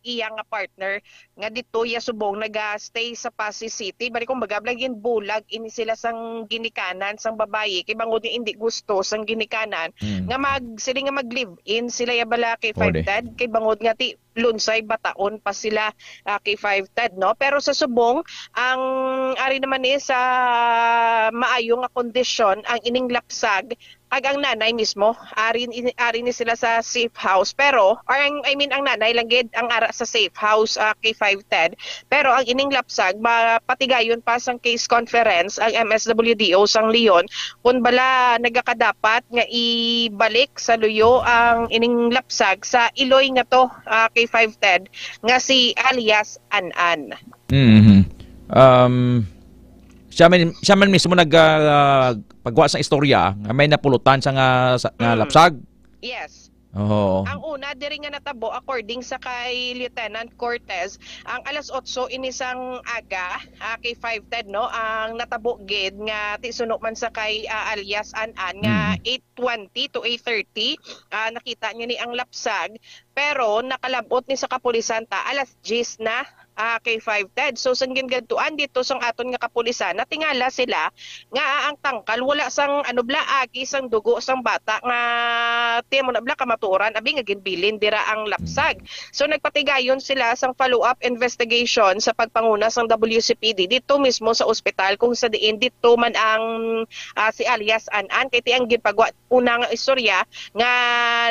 iya nga partner, nga dito ya subong naga-stay sa Passi City. Bali, kumbaga, bala ginbulag ini sila sang ginikanan sang babayi, kay bangod nga hindi gusto sang ginikanan, Mm. nga mag, sila nga mag-live-in sila ya bala kay five Ode. Ted, kay bangod nga ti lunsay bataon pa sila, ah, kay five Ted, no? Pero sa subong, ang ari naman ni sa maayo nga kondisyon, ang ining lapsag, kag ang nanay mismo, ari, ari ni sila sa safe house. Pero, or ang, I mean, ang nanay lang gid ang ara sa safe house, ah, kay five Ted. Pero ang ining lapsag, mapatigayon pa sang case conference ang M S W D O sang Leon, kung bala nagakadapat nga ibalik sa luyo ang ining lapsag sa iloy nga to, ah, kay five Ted, nga si alias An-an. Mhm. Um, siya man, siya man mismo nag, ah, pagwa sa istorya nga may napulutan sa nga, sa, nga Mm. lapsag. Yes. Oo. Ang una diri nga natabo, according sa kay Lieutenant Cortez, ang alas otso ini sang aga, ah, kay five Ted, no, ang natabo gid nga ti suno man sa kay, ah, alias An-an nga Mm. eight twenty to eight thirty, ah, nakita niya ni ang lapsag, pero nakalab-ot ni sa kapulisan ta alas diyes na, ah, kay five Ted. So, sang gingadtuan dito sang aton nga kapulisan, natingala sila nga ang tangkal wala sang, ano bala, agi sang dugo sang bata nga ti amo na bala kamatuoran, abi nga ginbilin dira ang lapsag. So, nagpatigayon sila sang follow-up investigation sa pagpanguna sang W C P D dito mismo sa ospital, kung sa diin dito man ang, ah, si alias An-an, kay ti ang ginpagwa una nga istorya nga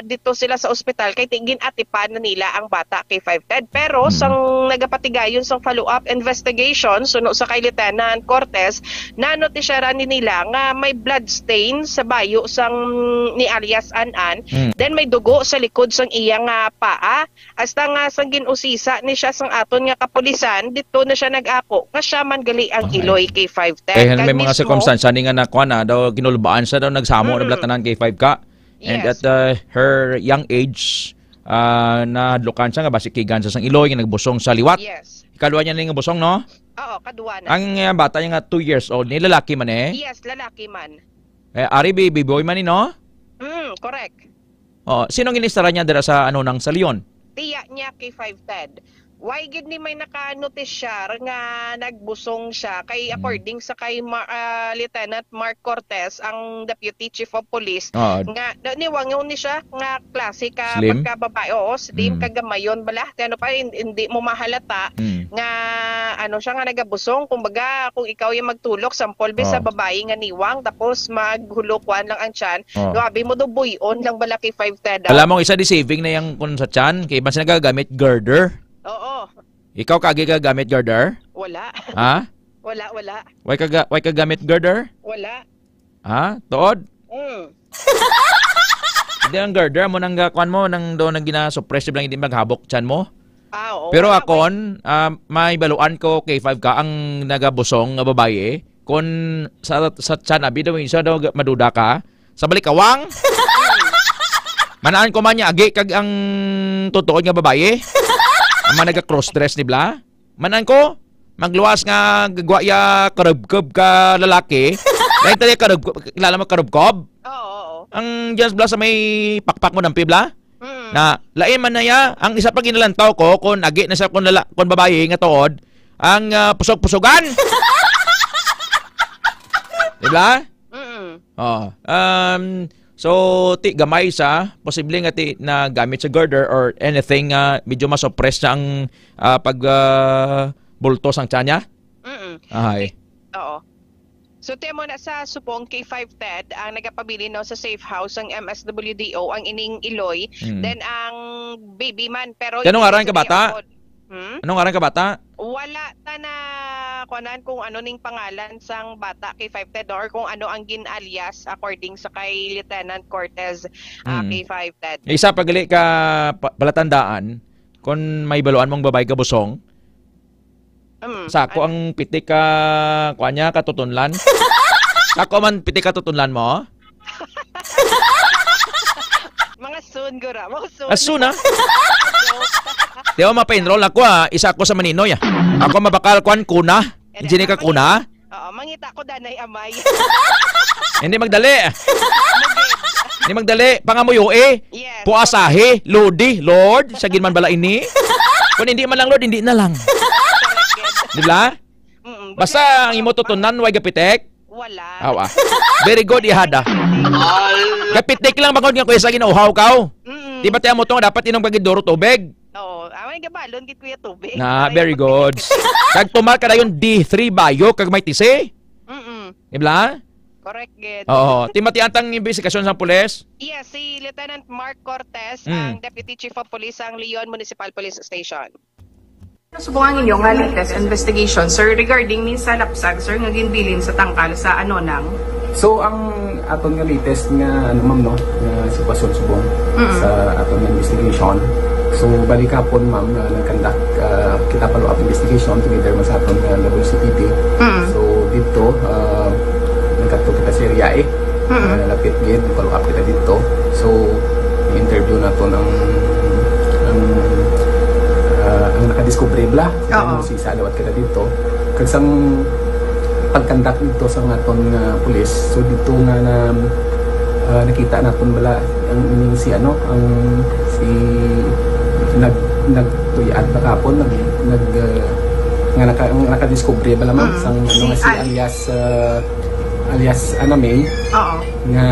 dito sila sa ospital kay ti-, gin-atipan na nila ang bata kay five Ted. Pero Mm. sang nagapatigayon sang follow-up investigation, suno sa kay Lieutenant Cortez, nanotisyaran ni nila nga may blood stain sa bayo sang ni alias An-an. Mm. Then may dugo sa likod sang iya nga paa. Hasta nga sang gin-usisa ni siya sang aton nga kapulisan, dito na siya nag-ako nga siya man gali ang Okay. iloy kay five Ted. Eh, Kag may mga mismo sirkumstansya ni nga nakuha na daw, ginulbaan siya daw, nagsamo na bala Mm. tanan kay five ka. And Yes. at, uh, her young age, uh, nahadlukan siya nga basi kigan sa sang iloy nga nagbusong sa liwat. Yes. Ikalwa niya ni nga busong, no? Oo, kadwa na. Ang, uh, bata niya nga two years old, ni lalaki man eh. Yes, lalaki man. Eh, ari baby boy man ni, no? Mm, correct. Oh, sino ang inistorya niya dira sa, ano, nang sa Leon? Tiya niya kay five Ted. Why gid ni may nakanotisyar nga nagbusong siya? Kay Mm. according sa kay Ma-, ah, Lieutenant Mark Cortez, ang Deputy Chief of Police, Oo. nga, na-, niwangon ni siya nga klase ka Slim? pagkababae. Oo, slim, Mm. kagamayon bala. Ti ano pa, hin-, hindi mo mahalata Mm. nga, ano siya, nga nagabusong. Kumbaga, kung ikaw yung magtulok, sampol, bi, sa Oo. babae nga niwang, tapos maghulukwan lang ang tiyan, Oh. Grabe mo do, buy-on lang bala kay five Ted, ah. Alam mo, isa di saving na yang kun sa tiyan, kay iban sila gagamit girder. Oo. Ikaw, kagi ka gamit girder? Wala. Ha? Wala, wala. Why ka ga-, why ka gamit girder? Wala. Ha? Tuod? Mm. Hindi, ang girder mo nang ga-, kuwan mo, nang doon nang gina-suppress lang, hindi maghabok tiyan mo? Ah, oo, Pero wala, akon, ah, may baluan ko, K five ka, ang nagabusong nga babayi. Kung sa, sa tiyan, abi daw, isa daw, maduda ka. Sa balikawang, manaan ko man niya, agi kag ang tutuod nga babayi. Ang mga naga-crossdress ni Bla. Manaan ko, magluwas nga gagwa ya karubkob ka lalaki. Lain tayo karubkob, kilala mo karubkob? Oo, oo. Ang Jones Bla sa may pakpak mo, Nampi Bla? Mm. Na, lain man na ya, ang isa pa ginalantaw ko, kung agi na siya, kung lala-, kung babayi nga tuod, ang, ah, pusog-pusugan. Di ba? Mm. Oh, um, so, ti, gamay sa, posible nga ti, nagamit sa girder or anything, ah, medyo masuppress na ang, ah, pag, ah, bulto sang tiyan niya? Mm. Ahay. Oo. So, tiyan mo na sa subong K five Ted, ang nagapabilin, no, sa safe house, ang M S W D O, ang ining iloy, Mm. then ang baby man, pero Kaya anong hindi ngaran ka, bata? Ako. Hmm? Anong ngaran ka, bata? Wala ta na, kuanan, kung ano ning pangalan sang bata, K five Ted, or kung ano ang gin-alias according sa kay Lieutenant Cortez, ah, Mm. K five Ted. Isa pa gali ka pa-, palatandaan, kung may baluan mong babae ka busong, Mm, sa ako ano? Ang pitik ka, kuan niya, katutunlan. Sa ako man pitik katutunlan mo? Mga soon, gura. Mga soon. Ah, soon, ah? Di ako mapa-enroll ako, ah. Isa ako sa maninoy, ah. Ako mabakal, kuan, kuna. Hindi ka kuna? Oo, mangita ko danay amay. Hindi magdali. Hindi magdali. Pangamuyo eh. Yes. Puasahi, Lodi, Lord, sa ginman bala ini. Kung hindi man lang, Lord, hindi na lang. Correct, yes. Di ba? Mm, Basta ang imo tutunan, way gapitek? Wala. Awa. Very good, ihada. Gapitek lang, bangod nga kuya sa ginauhaw ka, oh. Mm. Di ba, tiyan mo to, dapat inom ka gid duro tubig? Oo. Amay gabalon gid, kuya, tubig. Na, Ay, very good. Kag tumal ka dayon D three bayo, kag may tisi. Mm-mm. Di ba? Correct, gid. Oo. Timatian tang investigasyon sa pulis? Yes, si Lieutenant Mark Cortez, Mm. ang Deputy Chief of Police sang Leon Municipal Police Station. Subong ang inyo nga latest investigation, sir, regarding ni sa lapsag, sir, nga ginbilin sa tangkal sa Anonang? So, ang aton nga latest nga, ano, ma'am, no, nga sitwasyon subong Mm. sa aton nga investigation. So, bali kahapon, ma'am, nga nag-conduct, ah, kita follow-up investigation together man sa aton nga W C P D. Mm. So, dito, ah, nagkadto kita sa area, eh. Mm. Ah, lapit gid, follow-up kita dito. So, interview naton ang, ang, ah, ang nakadiskubre bala. Oo. Ano, si isa liwat kita dito. Kag sang pag-conduct dito sa aton nga pulis, so dito nga na, ah, nakita naton bala ang ining si ano, ang si nag-, nagtuyad ba kahapon, nag-, nag-, ah, nga naka-, nga nakadiskubre bala, ma'am, Mm. sang ano Si nga si Al- alias, ah, alias Anamay, Oo. nga,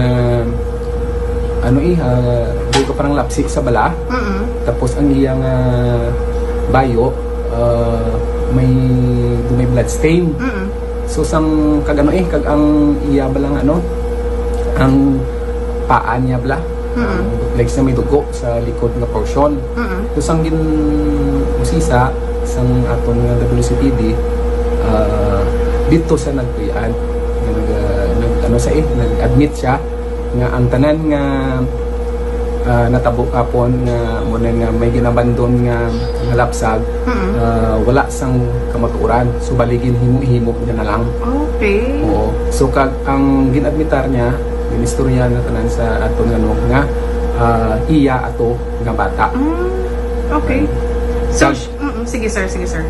ano eh, ah, di ko parang lapsi sa bala. Mm-mm. Tapos ang iyang, ah, bayo, ah, may, may blood stain. Mm-mm. So, sang, kag ano eh, kag ang iya bala nga, ano, ang paa niya bala, Mm-mm. ang legs na may dugo sa likod nga portion. Mm-mm. Tapos ang gin-usisa sang aton nga W C P D, ah, dito sa nagtuy-an, nga nag-, ah, nag-, ano sa eh, nag-admit siya nga ang tanan nga, ah, natabo kapon nga muna nga may ginabandon nga, nga lapsag, Mm-mm. ah, wala sang kamatuoran. So, bali ginhimo-himo niya na lang. Okay. Oo. So, kag ang gin-admitar niya, ginistorya na tanan sa aton nga, ano, nga, ah, iya ato nga bata. Mm, okay. So, Kag sh-, mm, mm, sige, sir, sige, sir.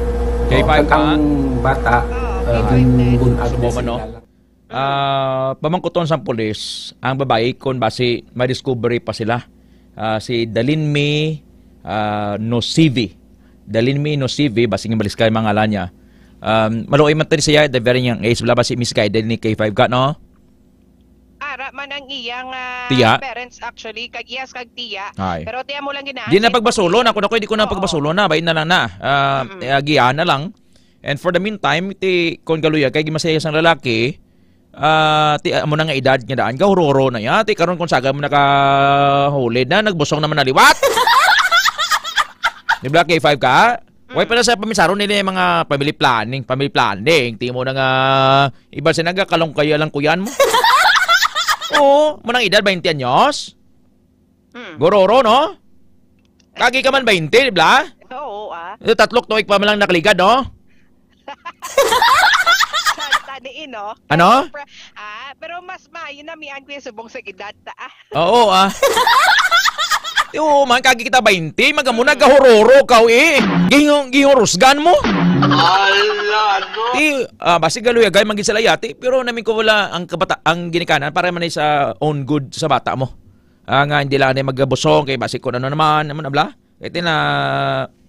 Kay Oh, five kag ang ka? Bata, Oo, ah, kay five ang na. Bunag Subo niya man, no? Sila lang. Ah, pamangkuton sang pulis ang babayi kon basi madiscover pa sila. Ah, si Dalinmi, ah, Nosivi. Dalinmi Nosivi, basi nga maliskay ang ngalan niya. Um, maluoy man tani siya, the very young age, wala ba si misguided ni K five ka, no? Ara man ang iyang, ah, Tiya? Parents actually, kag iyas kag tiya. Ay. Pero tiya mo lang gina-, Di na pagbasulon, ako na ko, di ko na Oh. pagbasulon na, bayin na lang na. Ah, Mm-mm. eh, agian na lang. And for the meantime, ti, kon galuyag kay gimasaya sang lalaki, ah, ti, amo na nga edad nga daan, gahuroro na ya. Ti, karon kon saga mo nakahulid na, nagbusong naman na liwat. Di ba, K five ka? Way Mm. pa na sa pamisaron nila yung mga family planning, family planning. Ti mo na nga, iba siya nagakalong kayo lang kuyan mo. Oo, mo nang edad, twenty anyos. Mm. Gororo, no? Kagi ka man twenty, di ba? Oo, ah. Ito, tatlok tuig pa man lang nakaligad, no? Santa ni Ino. Ano? Pero, ah, pero mas maayo na mian ko yung subong sa edad ta, ah. Oo, ah. Di, oo, man, kagi kita baynte, magamo na gahuroro ka, eh. Gihung-, gihurusgan mo. Ala, no? Di, ah, basi galuyagay, man gid sila yati, pero namin ko wala ang kabata-, ang ginikanan para man sa own good sa bata mo. Ah, nga hindi lang na magabusong, kay basi kung ano naman, naman, abla. Kay ti na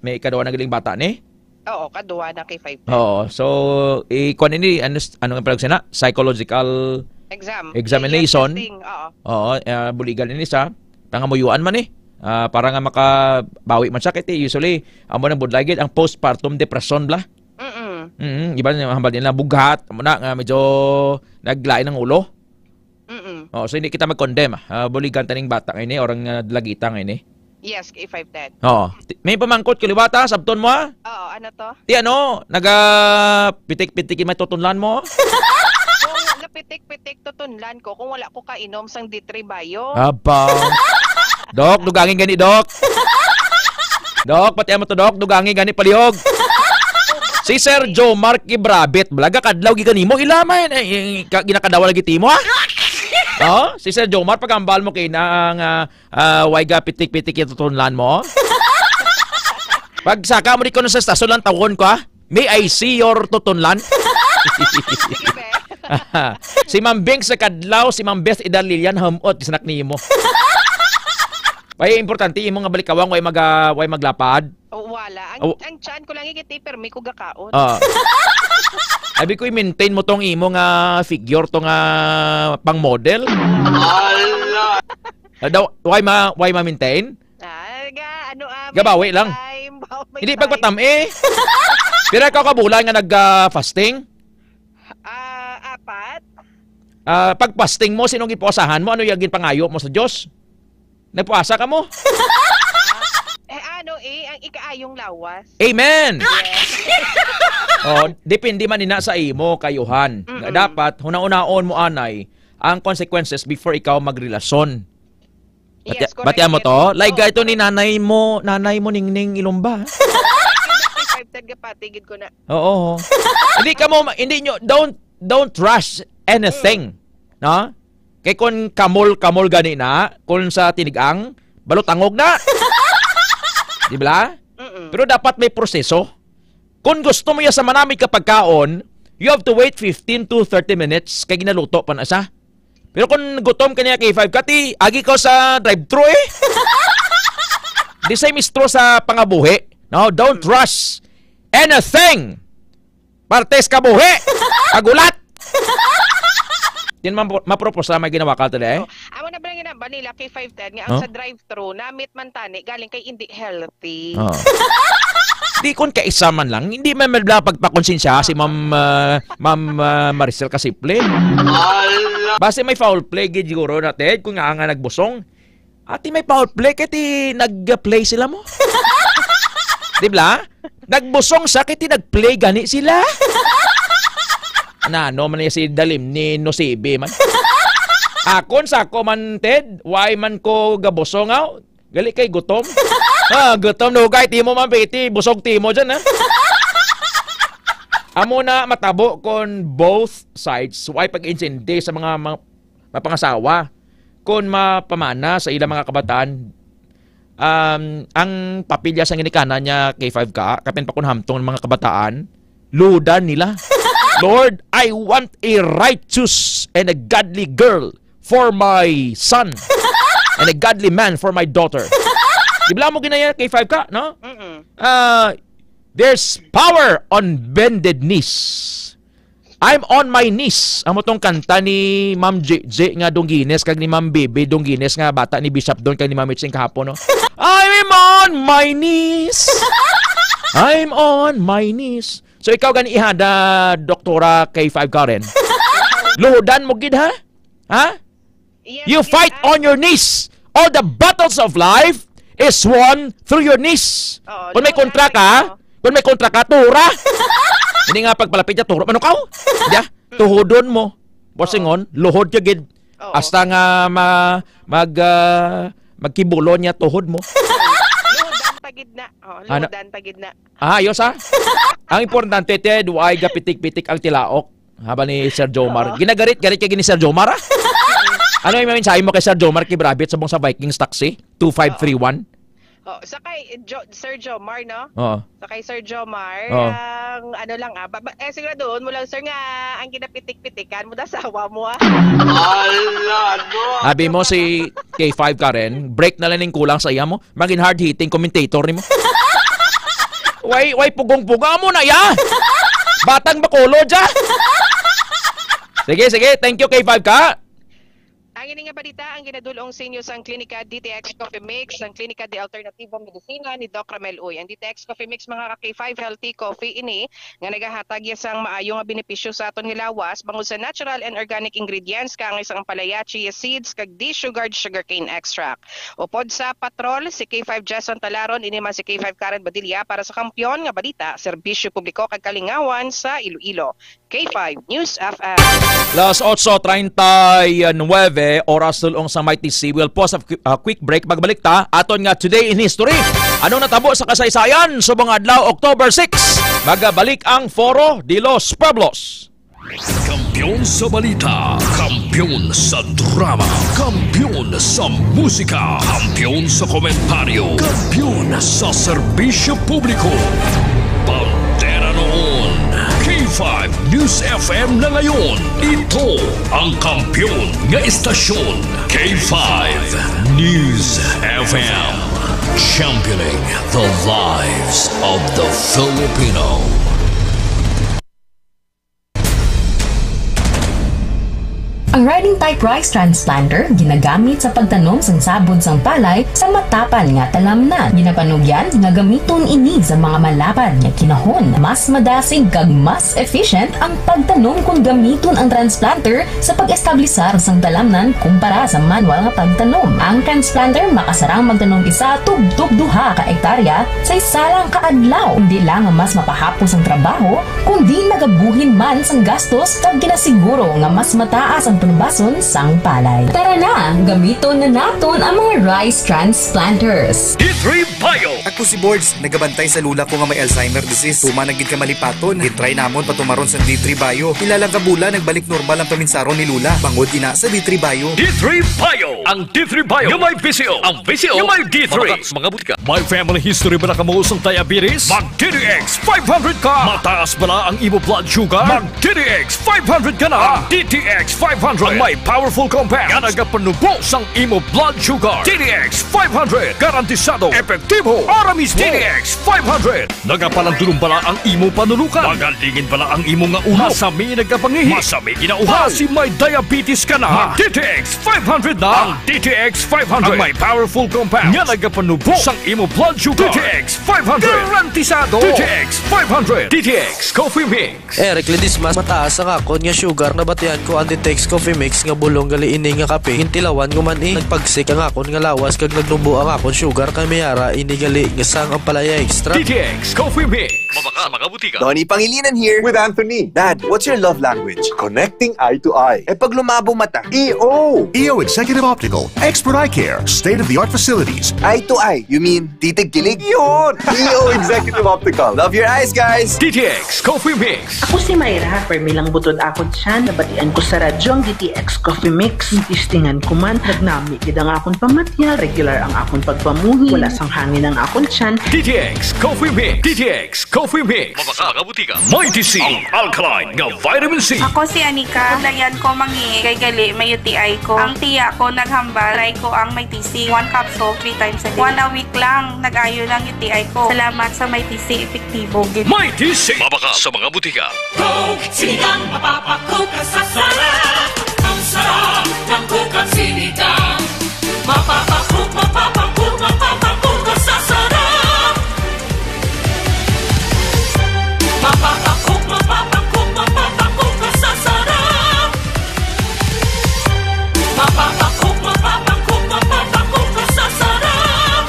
may ikaduha na galing bata ni? Oo, kaduha na kay five. Oo. So, i-, kuwan ini, ano, ano nga pala sina? Psychological Exam. Examination. Testing, oo. Oo, ah, buligan ini sa pangamuyuan man eh. Ah, para nga makabawi man siya. Kay ti usually, amo nang budlay gid ang postpartum depression bla. Mm-mm. Mm, iba na hambal nila bughat, amo na nga medyo naglain ang ulo. Mm-mm. Oh, so hindi kita mag-condemn, ah. Ah, buligan taning bata ngayon eh, orang, ah, dalagita ngayon eh. Yes, K five ten. Oo. Ti-, may pamangkot ko liwat, ah, sabton mo, ah? Oo, ano to? Ti ano, naga pitik-pitik yung may tutunlan mo? Kung napitik-pitik tutunlan ko, kung wala ko kainom sang D three Bio. Aba. Doc, dugangin gani, Doc. Doc, pati amo to, Doc, dugangin gani palihog. Si Sir Jomar Kibrabit, balaga kadlaw gikan nimo, ila man, eh, eh, ka-, ginakadawa lagi timo, ha? Oh, si Sir Jomar, pagambal mo kay na ang, ah, ah, way ga pitik-pitik yung tutunlan mo. Pag saka mo di ko na sa stasyon lang tawon ko, ha? May I see your tutunlan? Sige, be. Si Ma'am Bing sa kadlaw, si Ma'am Beth Idalilian, hamot, snack nimo. Ay, importante, imo nga balikawang, way mag-, ah, way maglapad. Oh, wala. Ang, Oh. ang tiyan ko lang ikiti, permi ko gakaon. Ah. Abi ko, i-maintain mo tong imo nga figure, to nga pang model. Ala! Ah, daw, why ma-, why ma-maintain? Ah, ga, ano, ah, Gabawi may lang. time, baw-, may Hindi time. pagpatam eh. Pira ka kabulan nga nag, ah, fasting? Ah, apat. Ah, pag fasting mo, sinong gipuasahan mo? Ano yung ginpangayo mo sa Diyos? Nagpuasa ka mo? Eh, ano eh, ang ikaayong lawas. Amen! Yes. Oh, depende man ina sa imo, kayuhan. Nga Mm-mm. dapat, hunahunaon mo anay ang consequences before ikaw magrelasyon. Bati-, Yes, correct. batian mo to? Like, Oo, ito ni correct. nanay mo, nanay mo, Ningning Ilumba. Five ten ka pa, tigid ko na. Oo. Hindi ka mo, hindi nyo, don't, don't rush anything. Mm. No? Kay kung kamol-kamol gani na, kung sa tinigang, balot angog na. Di ba? Mm-mm. Pero dapat may proseso. Kung gusto mo ya sa manamig ka pagkaon, you have to wait fifteen to thirty minutes kay ginaluto pa na siya. Pero kung gutom ka niya, K five ka, ti, agi ka sa drive-thru eh. Di say mistro sa pangabuhi. No, don't rush anything. Partes ka buhi. Pagulat. Yan man po, mapropose na may ginawa ka today. Oh, amo na ba lang yun, Vanilla K five ten, nga ang Huh? sa drive-thru, namit man tani, galing kay hindi healthy. Oh. Di kon kaisa man lang, hindi man mabla pagpakonsensya si Ma'am, ah, Ma'am, ah, Maricel Kasiple. Ala! Base may foul play gid siguro na, Ted, kung nga nga nagbusong. Ati may foul play, kay ti nag-play sila mo. Di ba? Nagbusong siya, kay ti nag-play gani sila. Nano man niya si Dalim ni Nosibi man. Akon sa ako man, Ted, why man ko gabusong aw? Gali kay gutom. Ah, gutom, nugay timo man, Betty. Busog timo dyan, ha? Amo na matabo kon both sides, way pag-intindi sa mga, mga mapangasawa. Kon mapamana sa ilang mga kabataan, um, ang papilya sa ginikanan niya kay five ka, kapin pa kun hamtong mga kabataan, ludan nila. "Lord, I want a righteous and a godly girl for my son and a godly man for my daughter." Di ba mo ginaya kay five ka, no? Mm-mm. Ah, "There's power on bended knees." "I'm on my knees." Amo tong kanta ni Ma'am J J nga Dungines kag ni Ma'am Bibi Dungines nga bata ni Bishop Don kag ni Ma'am Mitching kahapon, no? "I'm on my knees. I'm on my knees." So ikaw gani ihada, Doktora K five Karen. Luhudan mo gid, ha? Ha? Yes, You yes, fight ah. on your knees. All the battles of life is won through your knees. Oo, Kung may luhod kontra lang ka, kayo. kung may kontra ka, tura. Hindi nga pagpalapit niya, turo. Ano ka? Yeah. Tuhudon mo. Bosingon, luhod ka gid. Oo. Hasta nga ma-, mag, ah, magkibulo niya tuhod mo. Luhod ang pag Gidna. Oh, Ano? Ludan pa gidna. Ah, ayos, ah. Ang importante, Ted, why gapitik-pitik ang tilaok? Haba ni Sir Jomar. Oo. Ginagarit-garit kay gini Sir Jomar, ah. Ano yung mensahe mo kay Sir Jomar kay Brabit subong sa Vikings taxi? Two five three one? Oh, sa kay Jo-, Sir Jomar, no? Oo. Sa kay Sir Jomar, Oo. ang ano lang, ah, ba, ba, eh, siguraduhon mo lang, sir, nga ang ginapitik-pitikan mo, asawa mo, ah. Ala, no? Sabi mo si K five Karen, break na lang ning kulang sa iya mo. Maging hard-hitting commentator nimo. Way, way pugong-puga mo na ya. Batang Bacolod ya. Sige, sige. Thank you, K five ka. Ang ini nga balita ang ginadulong sa inyo sang Klinika D T X Coffee Mix, sang Klinika de Alternativo Medicina ni Doc Ramel Uy. Ang D T X Coffee Mix, mga ka K five, healthy coffee ini nga nagahatag ya sang maayo nga benepisyo sa aton nga lawas bangod sa natural and organic ingredients kaangay sang ampalaya, chia seeds, kag desugared sugarcane extract. Upod sa patrol, si K five Jason Talaron, ini man si K five Karen Badilla para sa Kampiyon nga Balita, Serbisyo Publiko kag Kalingawan sa Iloilo. K five News F M. Las otso treinta y nueve, oras dulong sa Mighty C. We'll pause a qu-, a quick break. Pagbalik ta, aton nga Today in History. Anong natabo sa kasaysayan subong adlaw, October six? Magabalik ang Foro de los Pueblos. Kampiyon sa balita, kampiyon sa drama, kampiyon sa musika, kampiyon sa komentaryo, kampiyon sa serbisyo publiko. Bandera noon, K five News F M na ngayon. Ito ang kampiyon nga istasyon, K five News F M. Championing the lives of the Filipino. Ang riding type rice transplanter ginagamit sa pagtanom sang sabod sang palay sa matapan nga talamnan. Ginapanugyan nga gamiton ini sa mga malapad nga kinahon. Mas madasig kag mas efficient ang pagtanom kon gamiton ang transplanter sa pag-establisar sang talamnan kumpara sa manual nga pagtanom. Ang transplanter makasarang magtanom isa tubtob duha ka ektarya sa isa lang ka adlaw. Hindi lang nga mas mapahapos ang trabaho, kundi nagabuhin man sang gastos kag ginasiguro nga mas mataas ang tunubason sang palay. Tara na, gamiton na naton ang mga rice transplanters. D three Bio. Ako si Bords, nagabantay sa lula ko nga may Alzheimer disease. Tuman na gid ka malipaton. Gitry namon patumaron sa D three Bio. Pila lang ka bulan, nagbalik normal ang paminsaron ni lula. Bangod ina sa D three Bio. D three Bio. Ang D three Bio nga may V C O. Ang V C O nga may D three. Mabakak sa mga butika. May family history bala kamo sang diabetes? Mag D T X five hundred ka. Mataas bala ang imo blood sugar? Mag D T X five hundred ka na. Ang D T X five hundred ang may powerful compound nga nagapanubo sang imo blood sugar. D T X five hundred, garantisado, epektibo, ara mismo. D T X five hundred, nagapalandulong bala ang imo panulukan? Magalingin bala ang imo nga ulo? Masami nagapangihi? Masami ginauhaw? Basi may diabetes ka na? Mag D T X five hundred na. Ang D T X five hundred ang may powerful compound nga nagapanubo sang imo blood sugar. D T X five hundred, garantisado. D T X five hundred, D T X Coffee Mix. Eric Ledesma, mataas ang akon nga sugar. Nabatian ko ang D T X Coffee Mix nga bulong gali ini nga kape. Gintilawan ko man, eh. Nagpagsik ang akon nga lawas kag nagnubo ang akon sugar, kay may ara ini gali nga sang ampalaya extra. D T X Coffee Mix. Mabakak sa mga butika. Donnie Pangilinan here with Anthony. Dad, what's your love language? Connecting eye to eye. Eh, pag lumabo mata, E O. E O Executive Optical, expert eye care, state-of-the-art facilities. Eye to eye, you mean titig kilig? Yun! E O Executive Optical. Love your eyes, guys! D T X Coffee Mix. Ako si Myra, permi lang butod akon tiyan. Nabatian ko sa radyo ang D T X Coffee Mix. Testingan ko man, nagnami gid ang akon pamatya, regular ang akon pagpamuhi, wala sang hangin ang akon tiyan. D T X Coffee Mix. D T X Coffee Mix. Mabakak sa mga butika. Mighty C, ang alkaline nga vitamin C. Ako si Anika. Dayan ko mangi kay gali may U T I ko. Ang tiya ko naghambal, try ko ang Mighty C. One capsule, three times a day. One a week lang, nag-ayo lang U T I ko. Salamat sa Mighty C, epektibo gid. Mighty C. Mabakak sa mga butika. Coke, sinigang, mapapakok ka sa sarap. Ang sarap ng Coke at sinigang. Mapapakok, mapapakok, mapapakok ka sa sarap. Mapapakok, mapapakok, mapapakok ka sa sarap. Mapapakok, mapapakok, mapapakok ka sa sarap.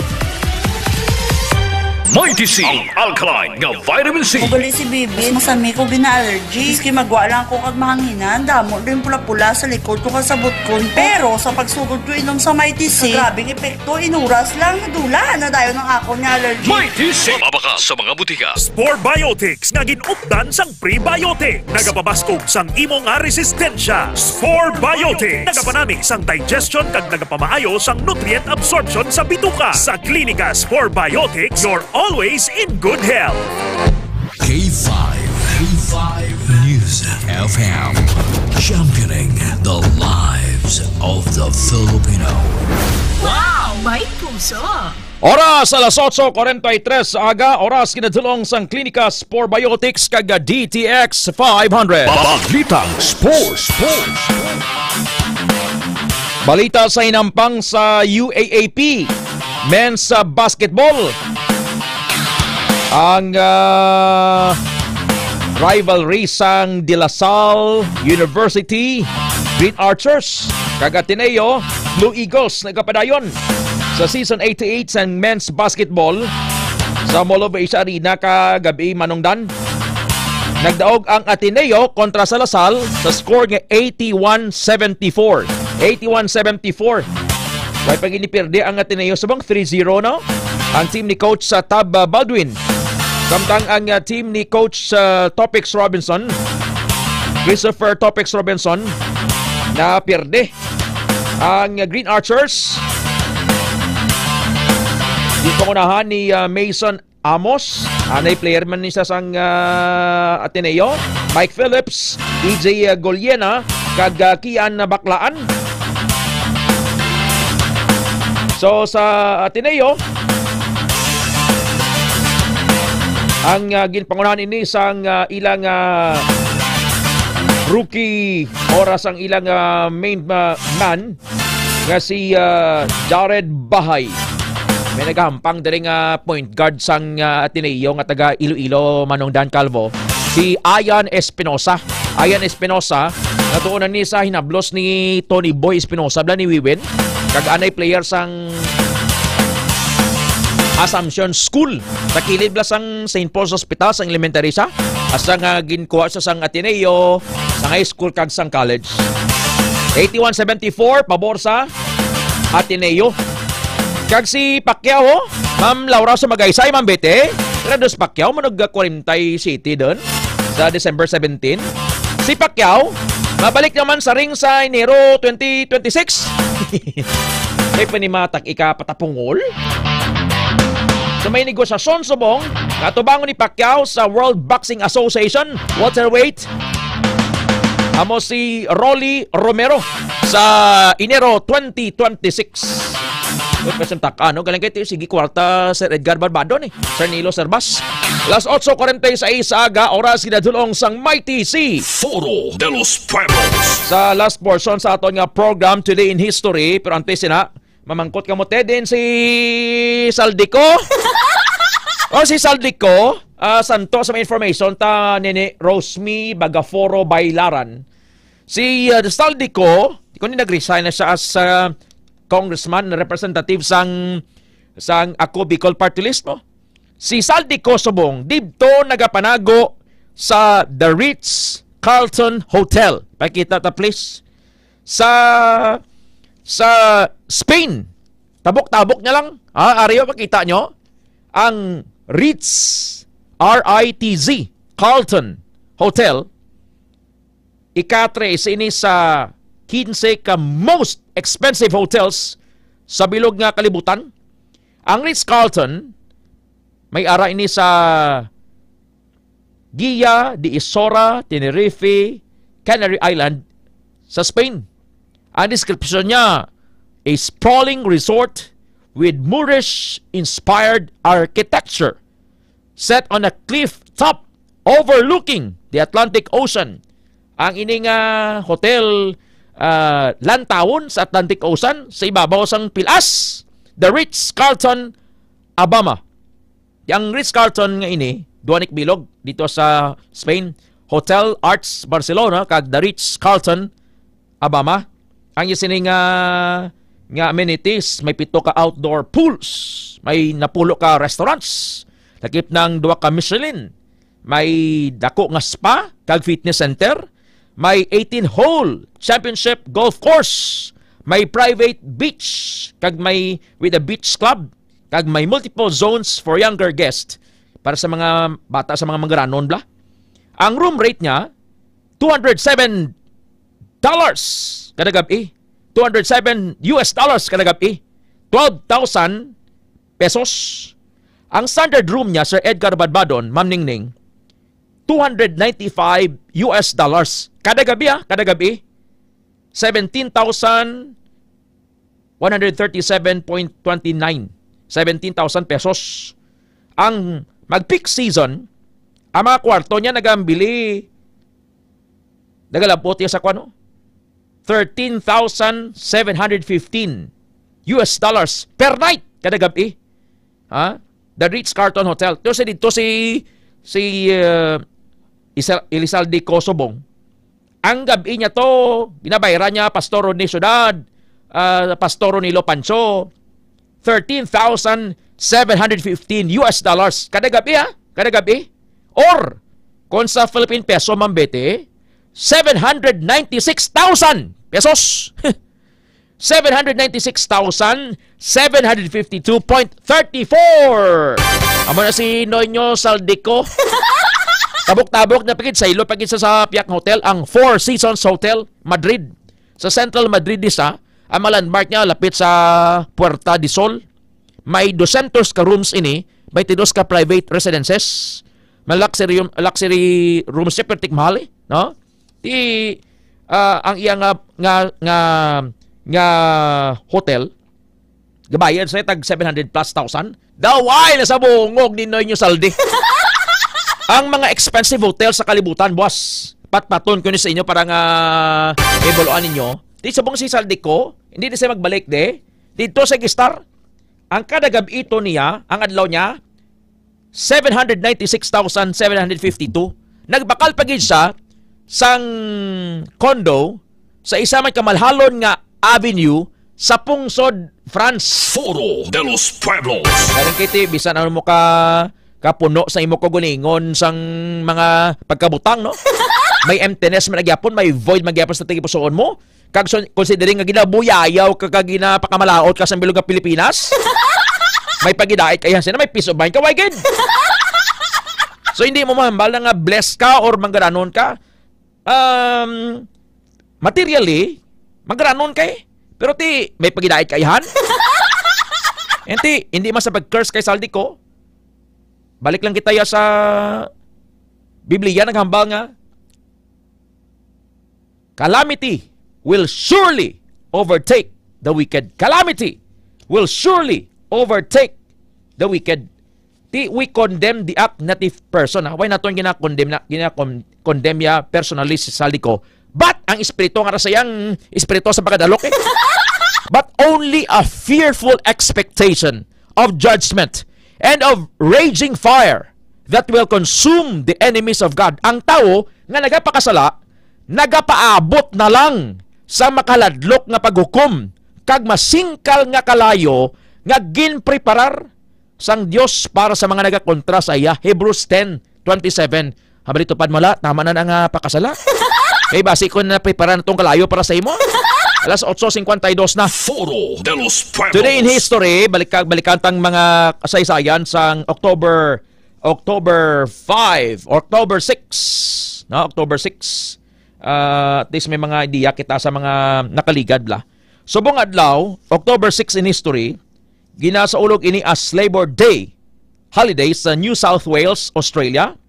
May Kisi ang alkaline nga vitamin C. Magali si Bibi, masami ko gina-allergy. Maski magwa lang ako kag mahanginan, damo din pula-pula sa likod ko kag sa butkon ko. Pero sa pagsugod ko inom sa Mighty C, grabe ang epekto, inuras lang, nadula na dayon ang akon nga allergy. Mighty C. Mabakal sa mga butika. Spore Biotics nga gin-updan sang prebiotic. Nagapabaskog sang imo nga resistensya. Spore Biotics. Nagapanami sang digestion kag nagapamaayo sang nutrient absorption sa bituka. Sa Klinika Spore Biotics, you're always in good health. K five, K five News F M, championing the lives of the Filipino. Wow! May puso! Oras, alas otso cuarenta y tres sa aga, oras kinadulong sang Klinika Spore Biotics kag D T X five hundred. Balitang Sports. Balita sa hinampang sa U A A P Men's, uh, Basketball. Ang, uh, rivalry sang De La Salle University Green Archers kag Ateneo Blue Eagles nagapadayon sa season eighty-eight sang men's basketball sa Mall of Asia Arena kagab-i, Manong Dan. Nagdaog ang Ateneo kontra sa La Salle sa score nga eighty-one seventy-four. Eighty-one seventy-four. Way pa gini pirde ang Ateneo subong, three zero, no? Ang team ni Coach sa Tab, uh, Baldwin. Samtang ang, uh, team ni Coach, uh, Topics Robinson, Christopher Topics Robinson, na pirde. Ang Green Archers, di pangunahan ni, uh, Mason Amos, anay player man ni sa sang, ah, Ateneo, Mike Phillips, E J Goliena, kag, ah, Kian Baklaan. So, sa Ateneo, ang, ah, ginpangunahan ini sang, ah, ilang, ah, rookie, oras ang ilang, ah, main, ah, man, nga si, ah, Jared Bahay. May nagahampang diri nga point guard sang, ah, Ateneo nga taga Iloilo, Manong Dan Calvo, si Ian Espinosa. Ian Espinosa, natuon na ni sa hinablos ni Tony Boy Espinosa, bala ni Wiwin, kag anay player sang Assumption School. Sa kilid bala sang Saint Paul's Hospital, sang elementary siya. Hasta nga ginkuha siya sang Ateneo, sang high school, kag sang college. Eighty-one seventy-four, pabor sa Ateneo. Kag si Pacquiao, Ma'am Laura Sumagaysay, Ma'am Bete, Redos Pacquiao, mo nag kwarenta y siyete doon sa December seventeen. Si Pacquiao, mabalik naman sa ring sa Enero twenty twenty-six. May panimatak ika patapungol. So may negosasyon subong nga tubangon ni Pacquiao sa World Boxing Association welterweight. Amo si Rolly Romero sa Enero twenty twenty-six. Uy, presenta ka, no? Galing kayo, sige, kwarta, Sir Edgar Barbado, ni Sir Nilo Servas. Las otso cuarenta y seis sa aga, oras kinadulong sang Mighty C. Foro de los Pueblos. Sa last portion sa aton nga program, Today in History, pero antes na, mamangkot ka mo, Ted, din si Saldico? O si Saldico, ah, santo sa may information ta, nini Rosmi Bagaforo Bailaran. Si, ah, Saldico, kung ni nag-resign na siya as, ah, congressman, representative sang, sang Ako Bicol Party List, no? Si Saldico subong, didto nagapanago sa The Ritz-Carlton Hotel. Pakita ta, please. Sa, sa Spain. Tabok-tabok niya lang. Ah, ariyo, makita nyo. Ang Ritz, R I T Z, Carlton Hotel, ika-tres ini sa quince ka most expensive hotels sa bilog nga kalibutan. Ang Ritz-Carlton, may ara ini sa Guia de Isora, Tenerife, Canary Island, sa Spain. Ang description niya, a sprawling resort with Moorish-inspired architecture set on a cliff top overlooking the Atlantic Ocean. Ang ini nga hotel, ah, lantawon sa Atlantic Ocean sa ibabaw sang pilas, the Ritz-Carlton Abama. Ang Ritz-Carlton nga ini, duha ni kabilog dito sa Spain, Hotel Arts Barcelona kag the Ritz-Carlton Abama. Ang iya sini nga, nga amenities, may pito ka outdoor pools, may napulo ka restaurants, Lakip ng duwa ka Michelin. May dako nga spa kag fitness center. May eighteen-hole championship golf course. May private beach kag may with a beach club. Kag may multiple zones for younger guests para sa mga bata, sa mga manggaranon bla. Ang room rate niya, two hundred seven dollars kada gab-i. Two hundred seven U S dollars kada gab-i. Twelve thousand pesos. Ang standard room niya, Sir Edgar Badbadon, Ma'am Ningning, two hundred ninety-five U S dollars kada gab-i, ah, kada gab-i. Seventeen thousand one hundred thirty-seven point twenty nine, seventeen thousand pesos. Ang mag-peak season, ang mga kwarto niya nagambili, nagalabot niya sa kuno, thirteen thousand seven hundred fifteen U S dollars per night kada gab-i. Ha? The Ritz-Carlton Hotel. To si dito si, si, uh, Isa-, Elizalde Cosobong. Ang gab-i niya to, ginabayaran niya, Pastor Rodney Ciudad, ah, Pastor Ronilo Pancho, thirteen thousand seven hundred fifteen U S dollars. Kada gab-i, ha? Kada gab-i. Or, kung sa Philippine peso, Ma'am Betty, seven hundred ninety-six thousand pesos. Seven hundred ninety-six thousand seven hundred fifty-two point thirty-four. Amo na si Noño Saldico. Tabok-tabok na pagid, saylo pagid sa, sa Piak Hotel, ang Four Seasons Hotel, Madrid. Sa Central Madrid, isa, ang mga landmark niya, lapit sa Puerta de Sol. May dosyentos ka rooms ini, may tidos ka private residences. May luxury, luxury rooms siya, pertik mahal eh, no? Ti, ah, ang iya nga, nga, nga, nga hotel, gabayad sa tag seven hundred plus thousand. Daway na sa bungog ni Noy Saldi. Ang mga expensive hotel sa kalibutan, boss, patpaton ko ni sa inyo para nga ibaloan ninyo. Di subong si Saldi ko, hindi na siya magbalik de. Dito sa Gistar, ang kada gab-i to niya, ang adlaw niya, seven hundred ninety-six thousand seven hundred fifty-two. Nagbakal pa gid siya sang condo sa isa man kamalhalon nga avenue sa pungsod France. Foro de los Pueblos. Galing kiti, bisan ano mo ka kapuno sa imo kaugalingon sang mga pagkabutang, no? May emptiness man gyapon, may void man gyapon sa tagipusoon mo. Kag so, considering nga ginabuyayaw ka, kag ginapakamalaot ka sa bilog nga Pilipinas, may pagidait ka yan. Sina may peace of mind ka, why gid? So, hindi mo mahambal na nga blessed ka or manggaranon ka. Um, materially, manggaranon ka eh. Pero ti, may pagidait ka ihan. Enti, hindi man sa pag-curse kay Saldi ko. Balik lang kita ya sa Biblia, naghambal nga, "Calamity will surely overtake the wicked." Calamity will surely overtake the wicked. Ti, we condemn the act, not the person, ha? Why naton gina-condemn na, gina-con-, condemn ya personally si Saldi ko? But ang espiritu nga ra sayang espiritu sa pagkadalok, eh. But only a fearful expectation of judgment and of raging fire that will consume the enemies of God. Ang tawo nga nagapakasala, nagapaabot na lang sa makaladlok nga paghukom, kag masingkal nga kalayo nga ginpreparar sang Dios para sa mga nagakontra sa iya. Hebrews ten twenty-seven. Habali tupad mo la, tama na na nga pakasala. Kay basi ko na prepara na tong kalayo para sa imo. Alas otso cincuenta y dos na. Foro de los Pueblos. Today in history, balik, balikan tang mga kasaysayan sang October, October five, October six, no? October six. Ah, at least may mga idea kita sa mga nakaligad la. Subong adlaw, October six in history, ginasaulog ini as Labor Day holiday sa New South Wales, Australia,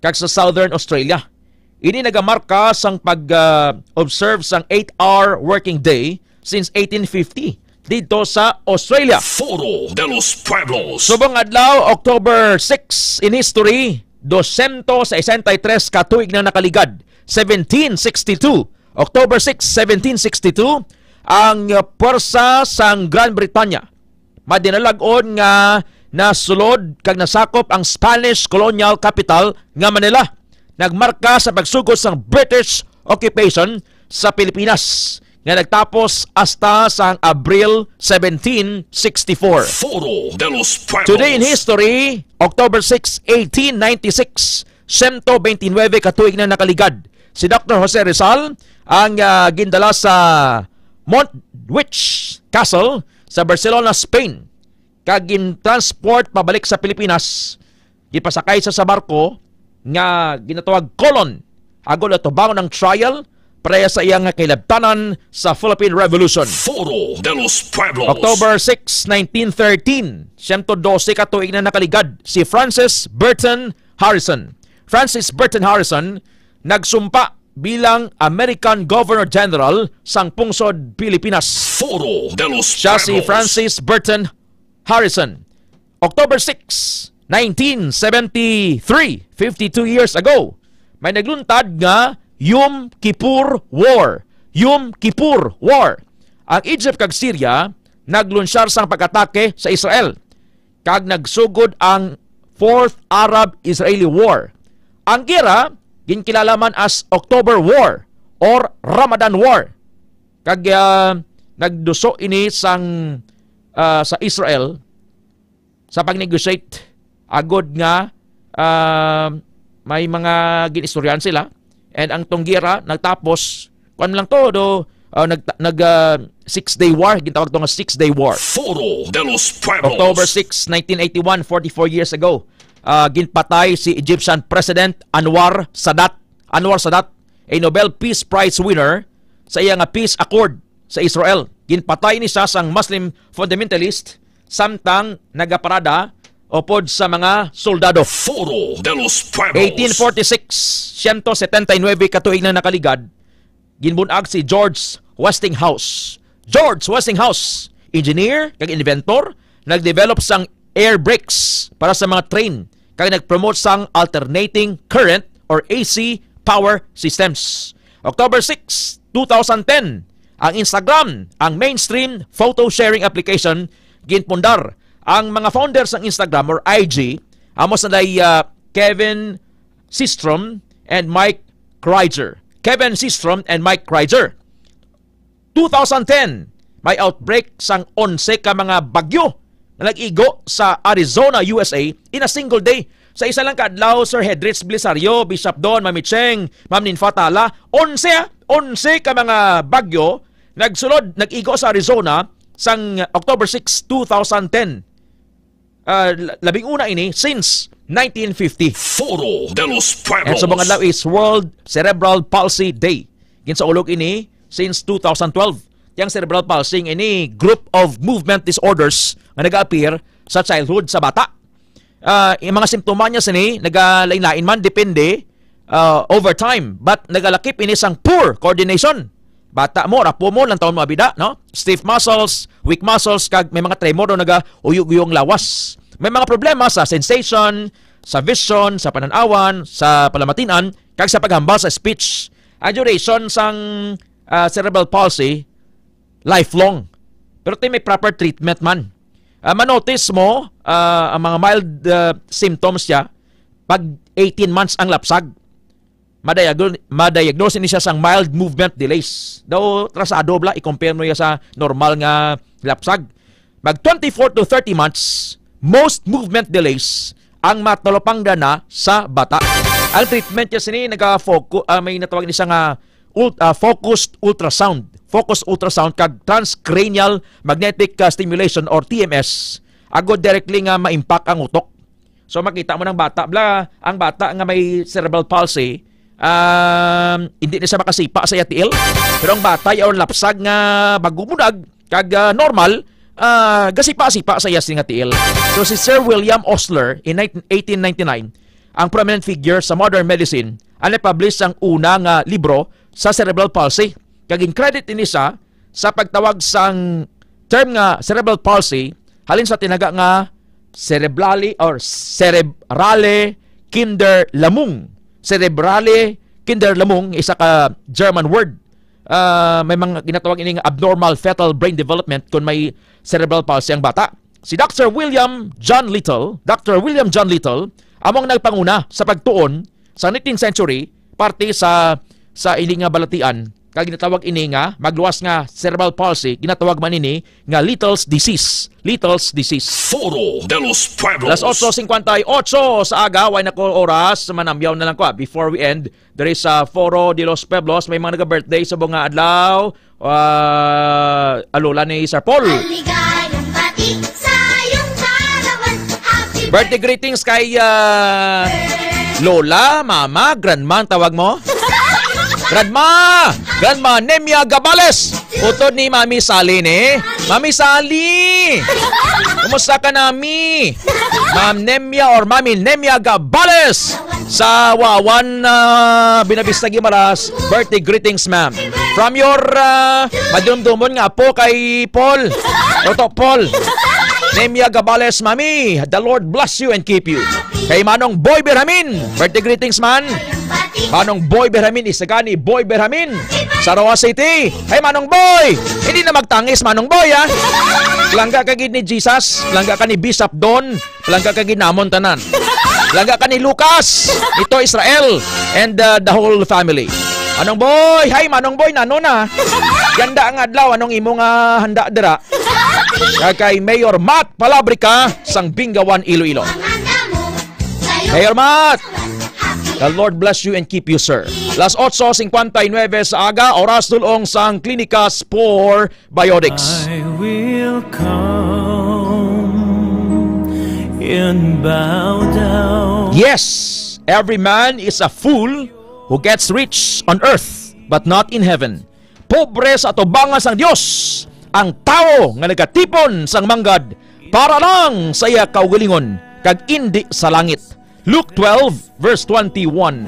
kag sa Southern Australia. Ini nagamarka sang pag, ah, observe sang eight-hour working day since eighteen fifty didto sa Australia. Foro de los Pueblos. Subong adlaw, October six in history, dosyentos sesenta y tres ka tuig na nakaligad, seventeen sixty-two. October six, seventeen sixty-two, ang, ah, pwersa sang Grand Britanya madinalag-on nga nasulod kag nasakop ang Spanish colonial capital nga Manila. Nagmarka sa pagsugod sang British occupation sa Pilipinas. nga nagtapos hasta sang Abril seventeen sixty-four. Foro de los Pueblos. Today in history, October six, eighteen ninety-six, siyento bente nuebe ka tuig na nakaligad, si Doctor Jose Rizal ang, ah, gindala sa Montjuich Castle sa Barcelona, Spain, kag gin-transport pabalik sa Pilipinas. Gipasakay sa, sa barko nga ginatawag Colon, agod atubangon ang trial para sa iya nga kahilabtanan sa Philippine Revolution. Foro de los Pueblos. October six, nineteen thirteen, siyento dose ka tuig na nakaligad, si Francis Burton Harrison. Francis Burton Harrison nagsumpa bilang American Governor General sang pungsod Pilipinas. Foro de los Siya si Pueblos. Francis Burton Harrison. October six, nineteen seventy-three, fifty-two years ago, may nagluntad nga Yom Kippur War. Yom Kippur War. Ang Egypt kag Syria naglunsyar sang pag-atake sa Israel, kag nagsugod ang Fourth Arab-Israeli War. Ang gera ginkilala man as October War or Ramadan War, kag, ah, nagduso ini sang, ah, sa Israel sa pag-negotiate, agod nga, ah, may mga gin-istoryahan sila. And ang tong gera nagtapos, kuan lang to, do, ah, nag, nag, ah, Six Day War, gintawag to nga Six Day War. Foro de los Pueblos. October six, nineteen eighty-one, forty-four years ago, ah, ginpatay si Egyptian President Anwar Sadat. Anwar Sadat, a Nobel Peace Prize winner, sa iya nga peace accord sa Israel. Ginpatay ni siya sang Muslim fundamentalist samtang nagaparada upod sa mga soldado. Foro de los Pueblos. Eighteen forty-six, siyento setenta y nuebe ka tuig na nakaligad, ginbun-ag si George Westinghouse. George Westinghouse, engineer kag inventor, nag-develop sang air brakes para sa mga train kag nag-promote sang alternating current or A C power systems. October six, two thousand ten, ang Instagram, ang mainstream photo sharing application, ginpundar. Ang mga founders sang Instagram or I G, amo sila, ah, Kevin Systrom and Mike Kreuzer. Kevin Systrom and Mike Kreuzer. Two thousand ten, may outbreak sang onse ka mga bagyo nga nag-igo sa Arizona, U S A, in a single day. Sa isa lang ka adlaw, Sir Hedrich Belisario, Bishop Don, Mami Cheng, Ma'am Ninfa Tala, onse, ah, onse ka mga bagyo nagsulod, nag-igo sa Arizona sang October six, two thousand ten. Ah, la-, labing una ini since nineteen fifty. Foro de los Pueblos. And subong adlaw is World Cerebral Palsy Day. Ginsaulog ini since two thousand twelve. Yang cerebral palsy ini group of movement disorders nga nag-appear sa childhood sa bata. Ah, yung mga simptoma niya sini nagalain-lain man, depende, ah, over time, but nagalakip ini sang poor coordination. Bata mo, rapo mo, lang taon mo abida, no? Stiff muscles, weak muscles, kag may mga tremor o nagauyog-uyong lawas. May mga problema sa sensation, sa vision, sa pananawan, sa palamatinan, kag sa paghambal sa speech. Ang duration sang, ah, cerebral palsy, lifelong. Pero ti may proper treatment man. Ah, manotice mo, ah, ang mga mild, ah, symptoms siya pag eighteen months ang lapsag. Madayag-, madiagnose ni siya sang mild movement delays. Daw trasado bala, i-compare mo niya sa normal nga lapsag. Mag twenty-four to thirty months, most movement delays ang matalupangdan na sa bata. Ang treatment niya sini naga-focu-, ah, may natawag ni siya nga ult-, ah, focused ultrasound. Focused ultrasound kag transcranial magnetic, ah, stimulation or T M S. Agod directly nga ma-impact ang utok. So, makita mo ng bata, bla, ang bata nga may cerebral palsy, um, hindi na siya makasipa sa iya tiil. Pero ang bata, or lapsag nga bago mudag, kag, ah, normal, ah, gasipa-sipa sa iya sini nga tiil. So, si Sir William Osler in nineteen, eighteen ninety-nine, ang prominent figure sa modern medicine, ang nag-publish sang una nga libro sa cerebral palsy. Kag in-credit ini siya sa pagtawag sang term nga cerebral palsy halin sa tinaga nga cerebrale or cerebrale Kinderlähmung. Cerebrale Kinderlähmung, isa ka German word. Ah, may mga ginatawag ini nga abnormal fetal brain development kung may cerebral palsy ang bata. Si Doctor William John Little, Doctor William John Little, amo ang nagpanguna sa pagtuon sa nineteenth century, parte sa, sa ini nga balatian, ah, ginatawag ini nga magluwas nga cerebral palsy, ginatawag man ini nga Little's disease. Little's disease. Foro de los Pueblos. Las otso cincuenta y ocho sa aga, way na ko oras, manamyaw na lang ko, ah. Before we end, there is, ah, Foro de los Pueblos, may mga nag-birthday sa mga adlaw. Ah, alola ni Sir Paul. Maligayong bati sa iyong kaarawan. Happy Birthday greetings kay, ah, Lola, Mama, Grandma ang tawag mo? Grandma! Grandma Nemia Gabales! Utod ni Mami Sally ni. Mami Sally! Kumusta ka, Nami? Ma'am Nemia or Mami Nemia Gabales! Sa Wawan, ah, Buenavista, Guimaras, birthday greetings, ma'am. From your, ah, madumdumon nga apo kay Paul. Toto Paul. Nemia Gabales, Mami, the Lord bless you and keep you. Kay Manong Boy Berhamin, birthday greetings man. Manong Boy Berhamin, isa ka ni Boy Berhamin. Sa Roa City. Hey, Manong Boy! Hindi na magtangis, Manong Boy, ha? Langga ka gid ni Jesus, langga ka ni Bishop Don, langga ka gid namon tanan. Langga ka ni Lucas, ito Israel, and, uh, the whole family. Manong Boy, hi, Manong Boy, nano na? Ganda ang adlaw, anong imo nga handa dira? Kag kay Mayor Matt Palabrica, sang Bingawan, Iloilo. Mayor Matt, the Lord bless you and keep you, sir. Las otso cincuenta y nueve sa aga, oras dulong sang Klinika Spore Biotics. I will come and bow down. Yes, every man is a fool who gets rich on earth, but not in heaven. Pobre sa atubangan sang Dios ang tawo nga nagatipon sang manggad para lang sa iya kaugalingon, kag indi sa langit. Luke twelve, verse twenty-one.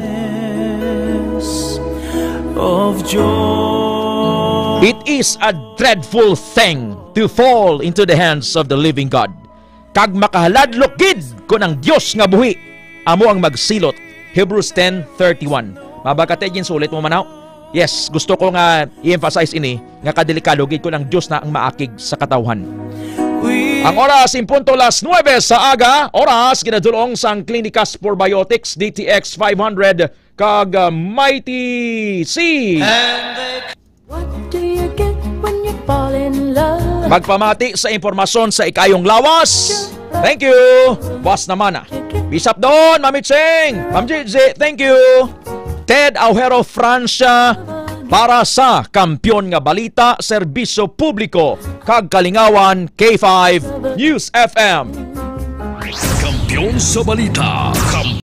Of joy. It is a dreadful thing to fall into the hands of the living God. Kag makahaladlok gid kon ang Dios nga buhi amo ang magsilot. Hebrews ten thirty-one. Mabakate ginsulit mo, manaw? Yes, gusto ko nga i-emphasize ini, nga kadelikado gid kon ang Dios na ang maakig sa katawhan. Ang oras in punto las nuebe sa aga, oras ginadulong sang Clinicas Probiotics, D T X five hundred, kag, uh, Mighty C. What do you get when you fall in love? Magpamati sa impormasyon sa ikayong lawas. Thank you, Boss Namana. Bisap Don, Mami Ching, Ma'am Gigi, thank you. Ted Aujero Francia para sa Kampiyon nga Balita, Serbisyo Publiko, kag Kalingawan, K five News F M. Kampiyon sa Balita,